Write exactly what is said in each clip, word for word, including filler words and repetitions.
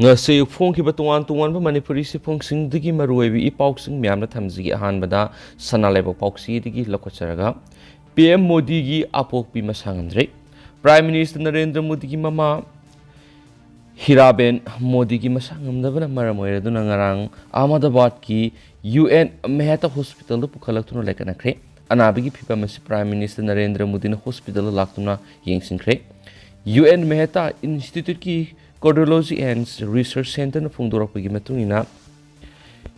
ꯉꯁꯤ ꯐꯣꯡꯈꯤꯕ ꯇꯣꯉꯥꯟ ꯇꯣꯉꯥꯟꯕ ꯃꯅꯤꯄꯨꯔꯤ ꯁꯤꯐꯣꯡꯁꯤꯡꯗꯒꯤ ꯃꯔꯨꯑꯣꯏꯕ ꯏ ꯄꯥꯎꯁꯤꯡ ꯃꯌꯥꯝꯅ ꯊꯝꯖꯒꯦ꯫ ꯑꯍꯥꯟꯕꯗ ꯁꯅꯥ ꯂꯩꯕꯥꯛ ꯄꯥꯎꯆꯦꯗꯒꯤ ꯂꯧꯈꯠꯆꯔꯒ, ꯄꯤ ꯑꯦꯝ ꯃꯣꯗꯤꯒꯤ ꯑꯄꯣꯛꯄꯤ ꯃꯁꯥ ꯉꯝꯗ꯭ꯔꯦ꯫ ꯄ꯭ꯔꯥꯏꯝ ꯃꯤꯅꯤꯁꯇꯔ ꯅꯔꯦꯟꯗ꯭ꯔ ꯃꯣꯗꯤꯒꯤ ꯃꯃꯥ ꯍꯤꯔꯥꯕꯦꯟ ꯃꯣꯗꯤꯒꯤ ꯃꯁꯥ ꯉꯝꯗꯕꯅ ꯃꯔꯝ ꯑꯣꯏꯔꯗꯨꯅ ꯉꯔꯥꯡ ꯑꯍꯃꯗꯕꯥꯗꯀꯤ ꯌꯨ ꯑꯦꯟ ꯃꯦꯍꯇꯥ ꯍꯣꯁꯄꯤꯇꯥꯜꯗ ꯄꯨꯈꯠꯂꯛꯇꯨꯅ ꯂꯥꯏꯀꯠꯅꯈ꯭ꯔꯦ꯫ ꯑꯅꯥꯕꯒꯤ ꯐꯤꯕꯝ ꯑꯁꯤ ꯄ꯭ꯔꯥꯏꯝ ꯃꯤꯅꯤꯁꯇꯔ ꯅꯔꯦꯟꯗ꯭ꯔ ꯃꯣꯗꯤꯅ ꯍꯣꯁꯄꯤꯇꯥꯜꯗ ꯂꯥꯛꯇꯨꯅ ꯌꯦꯡꯁꯤꯟꯈ꯭ꯔꯦ꯫ ꯌꯨ ꯑꯦꯟ ꯃꯦꯍꯇꯥ ꯏꯟꯁꯇꯤꯇ꯭ꯌꯨꯠꯀꯤ Cardiology and Research Centerꯅ ꯐꯣꯡꯗꯣꯔꯛꯄꯒꯤ ꯃꯇꯨꯡ ꯏꯟꯅ,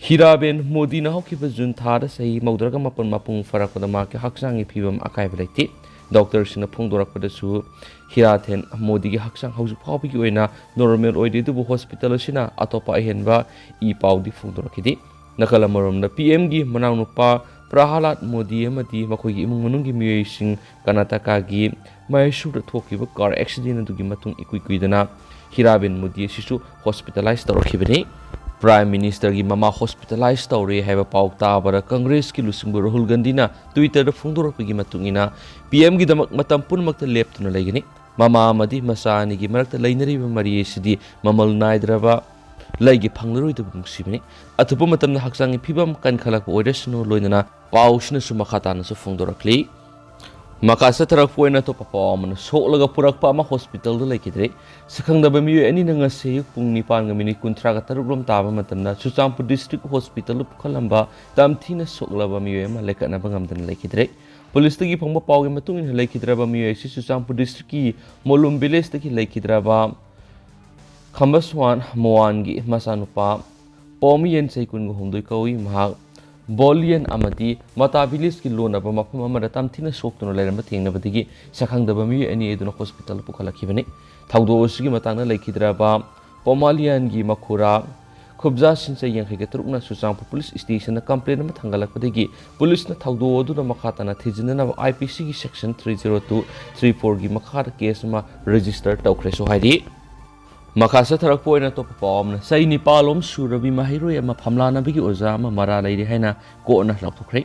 ꯍꯤꯔꯥꯕꯦꯟ ꯃꯣꯗꯤꯅ ꯍꯧꯈꯤꯕ ꯖꯨꯟ ꯊꯥꯗ ꯆꯍꯤ ꯃꯧꯗ꯭ꯔꯥꯒ ꯃꯥꯄꯟ ꯃꯄꯨꯡ ꯐꯥꯔꯛꯄꯗ ꯃꯍꯥꯛꯀꯤ ꯍꯛꯆꯥꯡꯒꯤ ꯐꯤꯕꯝ ꯑꯀꯥꯏꯕ ꯂꯩꯇꯦ꯫ ꯗꯣꯛꯇꯔꯁꯤꯡꯅ ꯐꯣꯡꯗꯣꯔꯛꯄꯗꯁꯨ ꯍꯤꯔꯥꯊꯦꯟ ꯃꯣꯗꯤꯒꯤ ꯍꯛꯆꯥꯡ ꯍꯧꯖꯤꯛ ꯐꯥꯎꯕꯒꯤ ꯑꯣꯏꯅ ꯅꯣꯔꯃꯦꯜ ꯑꯣꯏꯔꯤ, ꯑꯗꯨꯕꯨ ꯍꯣꯁꯄꯤꯇꯥꯜ ꯑꯁꯤꯅ ꯑꯇꯣꯞꯄ ꯑꯍꯦꯟꯕ ꯏ ꯄꯥꯎꯗꯤ ꯐꯣꯡꯗꯣꯔꯛꯈꯤꯗꯦ꯫ ꯅꯥꯀꯜ ꯑꯃꯔꯣꯝꯗ, ꯄꯤ ꯑꯦꯝꯒꯤ ꯃꯅꯥꯎꯅꯨꯄꯥ ꯄ꯭ꯔꯍꯂꯥꯗ ꯃꯣꯗꯤ ꯑꯃꯗꯤ ꯃꯈꯣꯏꯒꯤ ꯏꯃꯨꯡ ꯃꯅꯨꯡꯒꯤ ꯃꯤꯑꯣꯏꯁꯤꯡ ꯀꯔꯅꯥꯇꯀꯥꯒꯤ ꯃꯥꯏꯁꯨꯔꯗ ꯊꯣꯛꯈꯤꯕ ꯀꯥꯔ ꯑꯦꯛꯁꯤꯗꯦꯟ ꯑꯗꯨꯒꯤ ꯃꯇꯨꯡ ꯏꯀꯨꯏ ꯀꯨꯏꯗꯅ ꯍꯤꯔꯥꯕꯦꯟ ꯃꯣꯗꯤ ꯑꯁꯤꯁꯨ ꯍꯣꯁꯄꯤꯇꯥꯂꯥꯏꯁ ꯇꯧꯔꯛꯈꯤꯕꯅꯤ꯫ ꯄ꯭ꯔꯥꯏꯝ ꯃꯤꯅꯤꯁꯇꯔꯒꯤ ꯃꯃꯥ ꯍꯣꯁꯄꯤꯇꯥꯂꯥꯏꯁ ꯇꯧꯔꯦ ꯍꯥꯏꯕ ꯄꯥꯎ ꯇꯥꯕꯗ ꯀꯪꯒ꯭ꯔꯦꯁꯀꯤ ꯂꯨꯆꯤꯡꯕ ꯔꯥꯍꯨꯜ ꯒꯥꯟꯙꯤꯅ ꯇ꯭ꯋꯤꯇꯔꯗ ꯐꯣꯡꯗꯣꯔꯛꯄꯒꯤ ꯃꯇꯨꯡ ꯏꯟꯅ, ꯄꯤ ꯑꯦꯝꯒꯤꯗꯃꯛ ꯃꯇꯝ ꯄꯨꯝꯅꯃꯛꯇ ꯂꯦꯞꯇꯨꯅ ꯂꯩꯒꯅꯤ꯫ ꯃꯃꯥ ꯑꯃꯗꯤ ꯃꯆꯥ ꯑꯅꯤꯒꯤ ꯃꯔꯛꯇ ꯂꯩꯅꯔꯤꯕ ꯃꯔꯤ ꯑꯁꯤꯗꯤ ꯃꯃꯜ ꯅꯥꯏꯗ꯭ꯔꯕ ꯂꯩꯒꯤ ꯐꯪꯂꯔꯣꯏꯗꯕ ꯅꯨꯡꯁꯤꯕꯅꯤ꯫ ꯑꯊꯨꯕ ꯃꯇꯝꯗ ꯍꯛꯆꯥꯡꯒꯤ ꯐꯤꯕꯝ ꯀꯟꯈꯠꯂꯛꯄ ꯑꯣꯏꯔꯁꯅꯨ, ꯂꯣꯏꯅꯅ ꯄꯥꯎꯁꯤꯅꯁꯨ ꯃꯈꯥ ꯇꯥꯅꯁꯨ ꯐꯣꯡꯗꯣꯔꯛꯂꯤ꯫ ꯃꯈꯥ ꯆꯠꯊꯔꯛꯄ ꯑꯣꯏꯅ ꯑꯇꯣꯞꯄ ꯄꯥꯎ ꯑꯃꯅ, ꯁꯣꯛꯂꯒ ꯄꯨꯔꯛꯄ ꯑꯃ ꯍꯣꯁꯄꯤꯇꯥꯜꯗ ꯂꯩꯈꯤꯗ꯭ꯔꯦ꯫ ꯁꯛꯈꯪꯗꯕ ꯃꯤꯑꯣꯏ ꯑꯅꯤꯅ ꯉꯁꯤ ꯑꯌꯨꯛ ꯄꯨꯡ ꯅꯤꯄꯥꯟꯒ ꯃꯤꯅꯤꯠ ꯀꯨꯟꯊ꯭ꯔꯥꯒ ꯇꯔꯨꯛ ꯔꯣꯝ ꯇꯥꯕ ꯃꯇꯝꯗ ꯆꯨꯔꯆꯥꯟꯄꯨꯔ ꯗꯤꯁꯇ꯭ꯔꯤꯛ ꯍꯣꯁꯄꯤꯇꯥꯜꯗ ꯄꯨꯈꯠꯂꯝꯕ ꯇꯝꯊꯤꯅ ꯁꯣꯛꯂꯕ ꯃꯤꯑꯣꯏ ꯑꯃ ꯂꯩꯈꯠꯅꯕ ꯉꯝꯗꯅ ꯂꯩꯈꯤꯗ꯭ꯔꯦ꯫ ꯄꯨꯂꯤꯁꯇꯒꯤ ꯐꯪꯕ ꯄꯥꯎꯒꯤ ꯃꯇꯨꯡ ꯏꯟꯅ, ꯂꯩꯈꯤꯗ꯭ꯔꯕ ꯃꯤꯑꯣꯏ ꯑꯁꯤ ꯆꯨꯔꯆꯥꯟꯄꯨꯔ ꯗꯤꯁꯇ꯭ꯔꯤꯛꯀꯤ ꯃꯣꯂꯨꯝ ꯚꯤꯂꯦꯖꯇꯒꯤ ꯂꯩꯈꯤꯗ꯭ꯔꯕ ꯈꯝꯕꯁ꯭ꯋꯥꯟ ꯃꯣꯋꯥꯟꯒꯤ ꯃꯆꯥꯅꯨꯄꯥ ꯄꯣꯃꯤꯌꯟ, ꯆꯍꯤ ꯀꯨꯟꯒ ꯍꯨꯝꯗꯣꯏ ꯀꯧꯏ꯫ ꯃꯍꯥꯛ ꯕꯣꯂꯤꯌꯟ ꯑꯃꯗꯤ ꯃꯇꯥ ꯚꯤꯂꯦꯖꯀꯤ ꯂꯣꯟꯅꯕ ꯃꯐꯝ ꯑꯃꯗ ꯇꯝꯊꯤꯅ ꯁꯣꯛꯇꯨꯅ ꯂꯩꯔꯝꯕ ꯊꯦꯡꯅꯕꯗꯒꯤ ꯁꯛꯈꯪꯗꯕ ꯃꯤꯑꯣꯏ ꯑꯅꯤ ꯑꯗꯨꯅ ꯍꯣꯁꯄꯤꯇꯥꯜꯗ ꯄꯨꯈꯠꯂꯛꯈꯤꯕꯅꯤ꯫ ꯊꯧꯗꯣꯛ ꯑꯁꯤꯒꯤ ꯃꯇꯥꯡꯗ ꯂꯩꯈꯤꯗ꯭ꯔꯕ ꯄꯣꯃꯥꯂꯤꯌꯟꯒꯤ ꯃꯈꯨꯔꯥ ꯈꯨꯕꯖꯥ ꯁꯤꯟꯆꯩ ꯌꯥꯡꯈꯩꯒ ꯇꯔꯨꯛꯅ ꯆꯨꯔꯆꯥꯟꯄꯨꯔ ꯄꯨꯂꯤꯁ ꯁ꯭ꯇꯦꯁꯟꯗ ꯀꯝꯄ꯭ꯂꯦꯟ ꯑꯃ ꯊꯥꯡꯒꯠꯂꯛꯄꯗꯒꯤ ꯄꯨꯂꯤꯁꯅ ꯊꯧꯗꯣꯛ ꯑꯗꯨꯗ ꯃꯈꯥ ꯇꯥꯅ ꯊꯤꯖꯤꯟꯅꯅꯕ ꯑꯥꯏ ꯄꯤ ꯁꯤꯒꯤ section three zero two, three ꯐꯣꯔꯒꯤ ꯃꯈꯥꯗ ꯀꯦꯁ ꯑꯃ ꯔꯦꯖꯤꯁꯇꯔ ꯇꯧꯈ꯭ꯔꯦꯁꯨ ꯍꯥꯏꯔꯤ꯫ ꯃꯈꯥ ꯆꯠꯊꯔꯛꯄ ꯑꯣꯏꯅ ꯑꯇꯣꯞꯄ ꯄꯥꯎ ꯑꯃꯅ, ꯆꯍꯤ ꯅꯤꯄꯥꯜ ꯂꯣꯝ ꯁꯨꯔꯕꯤ ꯃꯍꯩꯔꯣꯏ ꯑꯃ ꯐꯝꯂꯥꯟꯅꯕꯒꯤ ꯑꯣꯖꯥ ꯑꯃ ꯃꯔꯥ ꯂꯩꯔꯦ ꯍꯥꯏꯅ ꯀꯣꯔꯠꯅ ꯂꯥꯎꯊꯣꯛꯈ꯭ꯔꯦ꯫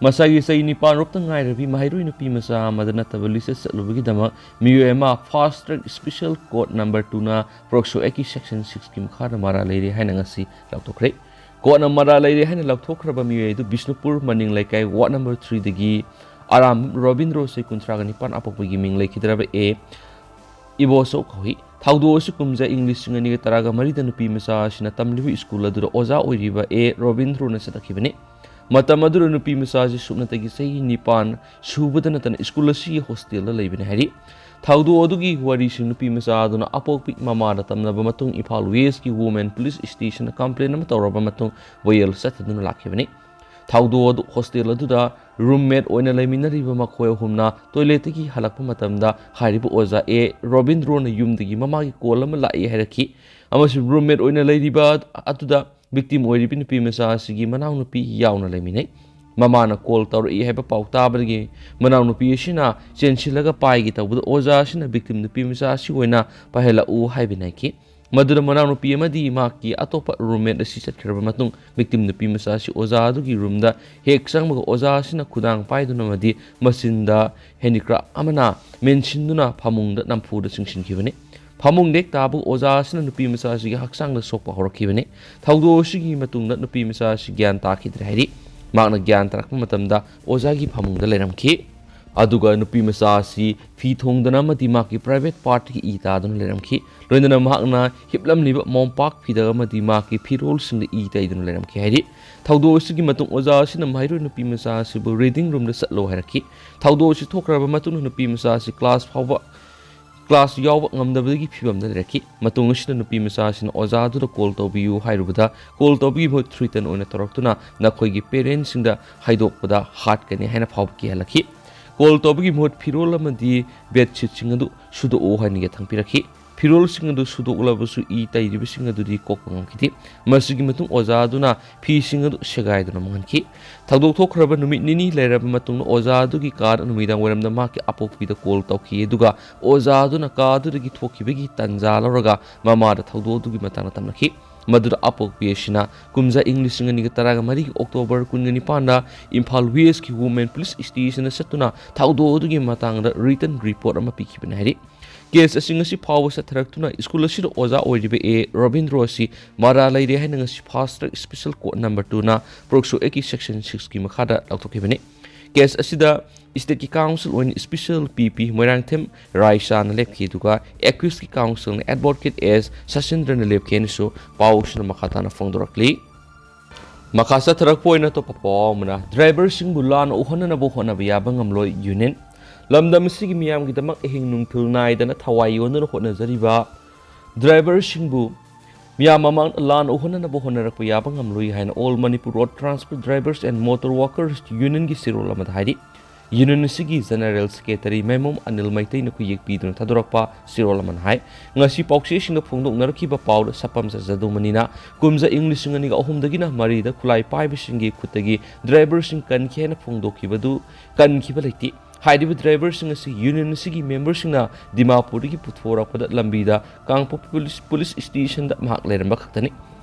ꯃꯁꯥꯒꯤ ꯆꯍꯤ ꯅꯤꯄꯥꯟ ꯔꯣꯞꯇ ꯉꯥꯏꯔꯕꯤ ꯃꯍꯩꯔꯣꯏ ꯅꯨꯄꯤ ꯃꯆꯥ ꯑꯃꯗ ꯅꯠꯇꯕ ꯂꯤꯆꯠ ꯆꯠꯂꯨꯕꯒꯤꯗꯃꯛ ꯃꯤꯑꯣꯏ ꯑꯃ Fast Track Special Code Number Two ꯅ ꯄꯣꯛꯁꯣ Act ꯀꯤ Section Six ꯀꯤ ꯃꯈꯥꯗ ꯃꯔꯥꯜ ꯂꯩꯔꯦ ꯍꯥꯏꯅ ꯉꯁꯤ ꯂꯥꯎꯊꯣꯛꯈ꯭ꯔꯦ꯫ Code ꯅ ꯃꯔꯥꯜ ꯂꯩꯔꯦ ꯍꯥꯏꯅ ꯂꯥꯎꯊꯣꯛꯈ꯭ꯔꯕ ꯃꯤꯑꯣꯏ ꯑꯗꯨ ꯕꯤꯁꯅꯨꯄꯨꯔ ꯃꯅꯤꯡ ꯂꯩꯀꯥꯏ Ward Number Three ꯗꯒꯤ ꯑꯔꯥꯝ ꯔꯣꯕꯤꯟꯗ꯭ꯔꯣ, ꯆꯍꯤ ꯀꯨꯟꯊ꯭ꯔꯥꯒ ꯅꯤꯄꯥꯟ, ꯑꯄꯣꯛꯄꯒꯤ ꯃꯤꯡ ꯂꯩꯈꯤꯗ꯭ꯔꯕ ꯑꯦ ꯏꯕꯣꯁꯣ ꯀꯧꯏ꯫ ꯊꯧꯗꯣꯛ ꯑꯁꯤ ꯀꯨꯝꯖꯥ ꯏꯪ ꯂꯤꯁꯤꯡ ꯑꯅꯤꯒ ꯇꯔꯥꯒ ꯃꯔꯤꯗ ꯅꯨꯄꯤ ꯃꯆꯥ ꯑꯁꯤꯅ ꯇꯝꯂꯤꯕ ꯁ꯭ꯀꯨꯜ ꯑꯗꯨꯗ ꯑꯣꯖꯥ ꯑꯣꯏꯔꯤꯕ ꯑꯦ ꯔꯣꯕꯤꯟꯗ꯭ꯔꯣꯅ ꯆꯠꯂꯛꯈꯤꯕꯅꯤ꯫ ꯃꯇꯝ ꯑꯗꯨꯗ ꯅꯨꯄꯤ ꯃꯆꯥ ꯑꯁꯤ ꯁꯨꯞꯅꯇꯒꯤ ꯆꯍꯤ ꯅꯤꯄꯥꯟ ꯁꯨꯕꯗ ꯅꯠꯇꯅ ꯁ꯭ꯀꯨꯜ ꯑꯁꯤꯒꯤ ꯍꯣꯁꯇꯦꯜꯗ ꯂꯩꯕꯅꯤ ꯍꯥꯏꯔꯤ꯫ ꯊꯧꯗꯣꯛ ꯑꯗꯨꯒꯤ ꯋꯥꯔꯤꯁꯤ ꯅꯨꯄꯤ ꯃꯆꯥ ꯑꯗꯨꯅ ꯑꯄꯣꯛꯄꯤ ꯃꯃꯥꯗ ꯇꯝꯅꯕ ꯃꯇꯨꯡ ꯏꯝꯐꯥꯜ ꯋꯦꯁꯀꯤ Women Police Station ꯗ complain ꯑꯃ ꯇꯧꯔꯕ ꯃꯇꯨꯡ ꯋꯥꯌꯦꯜ ꯆꯠꯊꯗꯨꯅ ꯂꯥꯛꯈꯤꯕꯅꯤ꯫ ꯊꯧꯗꯣꯛ ꯑꯗꯨ ꯍꯣꯁꯇꯦꯜ ꯑꯗꯨꯗ roommate ꯑꯣꯏꯅ ꯂꯩꯃꯤꯟꯅꯔꯤꯕ ꯃꯈꯣꯏ ꯑꯍꯨꯝꯅ toilet ꯇꯒꯤ ꯍꯜꯂꯛꯄ ꯃꯇꯝꯗ ꯍꯥꯏꯔꯤꯕ ꯑꯣꯖꯥ ꯑꯦ ꯔꯣꯕꯤꯟꯗ꯭ꯔꯣꯅ ꯌꯨꯝꯗꯒꯤ ꯃꯃꯥꯒꯤ call ꯑꯃ ꯂꯥꯛꯏ ꯍꯥꯏꯔꯛꯈꯤ ꯑꯃꯁꯨꯡ roommate ꯑꯣꯏꯅ ꯂꯩꯔꯤꯕ ꯑꯗꯨꯗ victim ꯑꯣꯏꯔꯤꯕ ꯅꯨꯄꯤ ꯃꯆꯥ ꯑꯁꯤꯒꯤ ꯃꯅꯥꯎꯅꯨꯄꯤ ꯌꯥꯎꯅ ꯂꯩꯃꯤꯟꯅꯩ꯫ ꯃꯃꯥꯅ call ꯇꯧꯔꯛꯏ ꯍꯥꯏꯕ ꯄꯥꯎ ꯇꯥꯕꯗꯒꯤ ꯃꯅꯥꯎꯅꯨꯄꯤ ꯑꯁꯤꯅ ꯆꯦꯟꯁꯤꯜꯂꯒ ꯄꯥꯏꯒꯦ ꯇꯧꯕꯗ ꯑꯣꯖꯥ ꯑꯁꯤꯅ victim ꯅꯨꯄꯤ ꯃꯆꯥ ꯑꯁꯤ ꯑꯣꯏꯅ ꯄꯥꯏꯍꯜꯂꯛꯎ ꯍꯥꯏꯕ ꯅꯥꯏꯈꯤ꯫ ꯃꯗꯨꯗ ꯃꯅꯥꯎꯅꯨꯄꯤ ꯑꯃꯗꯤ ꯃꯍꯥꯛꯀꯤ ꯑꯇꯣꯞꯄ roommate ꯑꯁꯤ ꯆꯠꯈ꯭ꯔꯕ ꯃꯇꯨꯡ victim ꯅꯨꯄꯤ ꯃꯆꯥ ꯑꯁꯤ ꯑꯣꯖꯥ ꯑꯗꯨꯒꯤ room ꯗ ꯍꯦꯛ ꯆꯪꯕꯒ ꯑꯣꯖꯥ ꯑꯁꯤꯅ ꯈꯨꯗꯥꯡ ꯄꯥꯏꯗꯨꯅ ꯑꯃꯗꯤ ꯃꯆꯤꯟꯗ handicraft ꯑꯃꯅ ꯃꯦꯟꯁꯤꯟꯗꯨꯅ ꯐꯃꯨꯡꯗ ꯅꯝꯐꯨꯗ ꯆꯤꯡꯁꯤꯟꯈꯤꯕꯅꯤ꯫ ꯐꯃꯨꯡꯗ ꯍꯦꯛ ꯇꯥꯕꯒ ꯑꯣꯖꯥ ꯑꯁꯤꯅ ꯅꯨꯄꯤ ꯃꯆꯥ ꯑꯁꯤꯒꯤ ꯍꯛꯆꯥꯡꯗ ꯁꯣꯛꯄ ꯍꯧꯔꯛꯈꯤꯕꯅꯤ꯫ ꯊꯧꯗꯣꯛ ꯑꯁꯤꯒꯤ ꯃꯇꯨꯡꯗ ꯅꯨꯄꯤ ꯃꯆꯥ ꯑꯁꯤ ꯒ꯭ꯌꯥꯟ ꯇꯥꯈꯤꯗ꯭ꯔꯦ ꯍꯥꯏꯔꯤ꯫ ꯃꯍꯥꯛꯅ ꯒ꯭ꯌꯥꯟ ꯇꯥꯔꯛꯄ ꯃꯇꯝꯗ ꯑꯣꯖꯥꯒꯤ ꯐꯃꯨꯡꯗ ꯂꯩꯔꯝꯈꯤ꯫ ꯑꯗꯨꯒ ꯅꯨꯄꯤ ꯃꯆꯥ ꯑꯁꯤ ꯐꯤ ꯊꯣꯡꯗꯨꯅ ꯑꯃꯗꯤ ꯃꯍꯥꯛꯀꯤ private part ꯀꯤ ꯏ ꯇꯥꯗꯨꯅ ꯂꯩꯔꯝꯈꯤ꯫ ꯂꯣꯏꯅꯅ ꯃꯍꯥꯛꯅ ꯍꯤꯞꯂꯝꯂꯤꯕ ꯃꯣꯝꯄꯥꯛ ꯐꯤꯗꯛ ꯑꯃꯗꯤ ꯃꯍꯥꯛꯀꯤ ꯐꯤꯔꯣꯜꯁꯤꯡꯗ ꯏ ꯇꯩꯗꯨꯅ ꯂꯩꯔꯝꯈꯤ ꯍꯥꯏꯔꯤ꯫ ꯊꯧꯗꯣꯛ ꯑꯁꯤꯒꯤ ꯃꯇꯨꯡ ꯑꯣꯖꯥ ꯑꯁꯤꯅ ꯃꯍꯩꯔꯣꯏ ꯅꯨꯄꯤ ꯃꯆꯥ ꯑꯁꯤꯕꯨ reading room ꯗ ꯆꯠꯂꯣ ꯍꯥꯏꯔꯛꯈꯤ꯫ ꯊꯧꯗꯣꯛ ꯑꯁꯤ ꯊꯣꯛꯈ꯭ꯔꯕ ꯃꯇꯨꯡꯗ ꯅꯨꯄꯤ ꯃꯆꯥ ꯑꯁꯤ class ꯐꯥꯎꯕ, class ꯌꯥꯎꯕ ꯉꯝꯗꯕꯒꯤ ꯐꯤꯕꯝꯗ ꯂꯩꯔꯛꯈꯤ꯫ ꯃꯇꯨꯡ ꯑꯁꯤꯗ ꯅꯨꯄꯤ ꯃꯆꯥ ꯑꯁꯤꯅ ꯑꯣꯖꯥ ꯑꯗꯨꯗ call ꯇꯧꯕꯤꯌꯨ ꯍꯥꯏꯔꯨꯕꯗ call ꯇꯧꯕꯒꯤ ꯃꯍꯨꯠ threaten ꯑꯣꯏꯅ ꯇꯧꯔꯛꯇꯨꯅ ꯅꯈꯣꯏꯒꯤ parents ꯁꯤꯡꯗ ꯍꯥꯏꯗꯣꯛꯄꯗ ꯍꯥꯠꯀꯅꯤ ꯍꯥꯏꯅ ꯐꯥꯎꯕ ꯀꯤꯍꯜꯂꯛꯈꯤ꯫ Call ꯇꯧꯕꯒꯤ ꯃꯍꯨꯠ ꯐꯤꯔꯣꯜ ꯑꯃꯗꯤ bed sheet ꯁꯤꯡ ꯑꯗꯨ ꯁꯨꯗꯣꯛꯎ ꯍꯥꯏꯅ ꯌꯥꯊꯪ ꯄꯤꯔꯛꯈꯤ꯫ ꯐꯤꯔꯣꯜꯁꯤꯡ ꯑꯗꯨ ꯁꯨꯗꯣꯛꯂꯕꯁꯨ ꯏ ꯇꯩꯔꯤꯕꯁꯤꯡ ꯑꯗꯨꯗꯤ ꯀꯣꯛꯄ ꯉꯝꯈꯤꯗꯦ꯫ ꯃꯁꯤꯒꯤ ꯃꯇꯨꯡ ꯑꯣꯖꯥ ꯑꯗꯨꯅ ꯐꯤꯁꯤꯡ ꯑꯗꯨ ꯁꯦꯒꯥꯏꯗꯨꯅ ꯃꯥꯡꯍꯟꯈꯤ꯫ ꯊꯧꯗꯣꯛ ꯊꯣꯛꯈ꯭ꯔꯕ ꯅꯨꯃꯤꯠ ꯅꯤꯅꯤ ꯂꯩꯔꯕ ꯃꯇꯨꯡꯗ ꯑꯣꯖꯥ ꯑꯗꯨꯒꯤ car ꯅꯨꯃꯤꯗꯥꯡ ꯋꯥꯏꯔꯝꯗ ꯃꯍꯥꯛꯀꯤ ꯑꯄꯣꯛꯄꯤꯗ call ꯇꯧꯈꯤ, ꯑꯗꯨꯒ ꯑꯣꯖꯥ ꯑꯗꯨꯅ car ꯑꯗꯨꯗꯒꯤ ꯊꯣꯛꯈꯤꯕꯒꯤ ꯇꯥꯟꯖꯥ ꯂꯧꯔꯒ ꯃꯃꯥꯗ ꯊꯧꯗꯣꯛ ꯑꯗꯨꯒꯤ ꯃꯇꯥꯡꯗ ꯇꯝꯂꯛꯈꯤ꯫ ꯃꯗꯨꯗ ꯑꯄꯣꯛꯄꯤ ꯑꯁꯤꯅ ꯀꯨꯝꯖꯥ ꯏꯪ ꯂꯤꯁꯤꯡ ꯑꯅꯤꯒ ꯇꯔꯥꯃꯔꯤꯒꯤ October ꯀꯨꯟꯅꯤꯄꯥꯟꯗ ꯏꯝꯐꯥꯜ West ꯀꯤ Women Police Station ꯗ ꯆꯠꯇꯨꯅ ꯊꯧꯗꯣꯛ ꯑꯗꯨꯒꯤ ꯃꯇꯥꯡꯗ written report ꯑꯃ ꯄꯤꯈꯤꯕꯅꯤ ꯍꯥꯏꯔꯤ꯫ Case ꯑꯁꯤ ꯉꯁꯤ ꯐꯥꯎꯕ ꯆꯠꯊꯔꯛꯇꯨꯅ ꯁ꯭ꯀꯨꯜ ꯑꯁꯤꯗ ꯑꯣꯖꯥ ꯑꯣꯏꯔꯤꯕ ꯑꯦ ꯔꯣꯕꯤꯟꯗ꯭ꯔꯣ ꯑꯁꯤ ꯃꯔꯥꯜ ꯂꯩꯔꯦ ꯍꯥꯏꯅ ꯉꯁꯤ Fast Track Special Court number two ꯅ POCSO Act ꯀꯤ Section six ꯀꯤ ꯃꯈꯥꯗ ꯂꯥꯎꯊꯣꯛꯈꯤꯕꯅꯤ꯫ Case ꯑꯁꯤꯗ state ꯀꯤ counsel ꯑꯣꯏꯅ Special P P ꯃꯣꯏꯔꯥꯡꯊꯦꯝ ꯔꯥꯏꯁꯥꯅ ꯂꯦꯞꯈꯤ, ꯑꯗꯨꯒ accused ꯀꯤ counsel ꯅ Advocate S ꯁꯆꯤꯟꯗ꯭ꯔꯅ ꯂꯦꯞꯈꯤ ꯍꯥꯏꯅꯁꯨ ꯄꯥꯎꯁꯤꯅ ꯃꯈꯥ ꯇꯥꯅ ꯐꯣꯡꯗꯣꯔꯛꯂꯤ꯫ ꯃꯈꯥ ꯆꯠꯊꯔꯛꯄ ꯑꯣꯏꯅ ꯑꯇꯣꯞꯄ ꯄꯥꯎ ꯑꯃꯅ, driver ꯁꯤꯡꯕꯨ ꯂꯥꯟꯅ ꯎꯍꯟꯅꯅꯕ ꯍꯣꯠꯅꯕ ꯌꯥꯕ ꯉꯝꯂꯣꯏ, Union꯫ ꯂꯝꯗꯝ ꯑꯁꯤꯒꯤ ꯃꯤꯌꯥꯝꯒꯤꯗꯃꯛ ꯑꯍꯤꯡ ꯅꯨꯡꯊꯤꯜ ꯅꯥꯏꯗꯅ ꯊꯋꯥꯏ ꯌꯣꯟꯗꯨꯅ ꯍꯣꯠꯅꯖꯔꯤꯕ driver ꯁꯤꯡꯕꯨ ꯃꯤꯌꯥꯝ ꯃꯃꯥꯡꯗ ꯂꯥꯟꯅ ꯎꯍꯟꯅꯅꯕ ꯍꯣꯠꯅꯔꯛꯄ ꯌꯥꯕ ꯉꯝꯂꯣꯏ ꯍꯥꯏꯅ All Manipur Road Transport Drivers and Motor Workers Union ꯒꯤ ꯆꯦꯔꯣꯜ ꯑꯃꯗ ꯍꯥꯏꯔꯤ꯫ Union ꯑꯁꯤꯒꯤ General Secretary ꯃꯥꯏꯃꯣꯝ ꯑꯅꯤꯜ ꯃꯩꯇꯩꯅ ꯈꯨꯌꯦꯛ ꯄꯤꯗꯨꯅ ꯊꯥꯗꯣꯔꯛꯄ ꯆꯦꯔꯣꯜ ꯑꯃꯅ ꯍꯥꯏ, ꯉꯁꯤ ꯄꯥꯎꯆꯦꯁꯤꯡꯗ ꯐꯣꯡꯗꯣꯛꯅꯔꯛꯈꯤꯕ ꯄꯥꯎꯗ ꯁꯄꯝ ꯖꯗꯨꯃꯅꯤꯅ ꯀꯨꯝꯖꯥ ꯏꯪ ꯂꯤꯁꯤꯡ ꯑꯅꯤꯒ ꯑꯍꯨꯝꯗꯒꯤꯅ ꯃꯔꯤꯗ ꯈꯨꯠꯂꯥꯏ ꯄꯥꯏꯕꯁꯤꯡꯒꯤ ꯈꯨꯠꯇꯒꯤ driver ꯁꯤꯡ ꯀꯟꯈꯤ ꯍꯥꯏꯅ ꯐꯣꯡꯗꯣꯛꯈꯤꯕꯗꯨ ꯀꯟꯈꯤꯕ ꯂꯩꯇꯦ꯫ ꯍꯥꯏꯔꯤꯕ driver ꯁꯤꯡ ꯑꯁꯤ Union ꯑꯁꯤꯒꯤ member ꯁꯤꯡꯅ ꯗꯤꯃꯥꯄꯨꯔꯗꯒꯤ ꯄꯨꯊꯣꯔꯛꯄꯗ ꯂꯝꯕꯤꯗ ꯀꯥꯡꯄꯣꯛꯄꯤ police, police station ꯗ ꯃꯍꯥꯛ ꯂꯩꯔꯝꯕ ꯈꯛꯇꯅꯤ꯫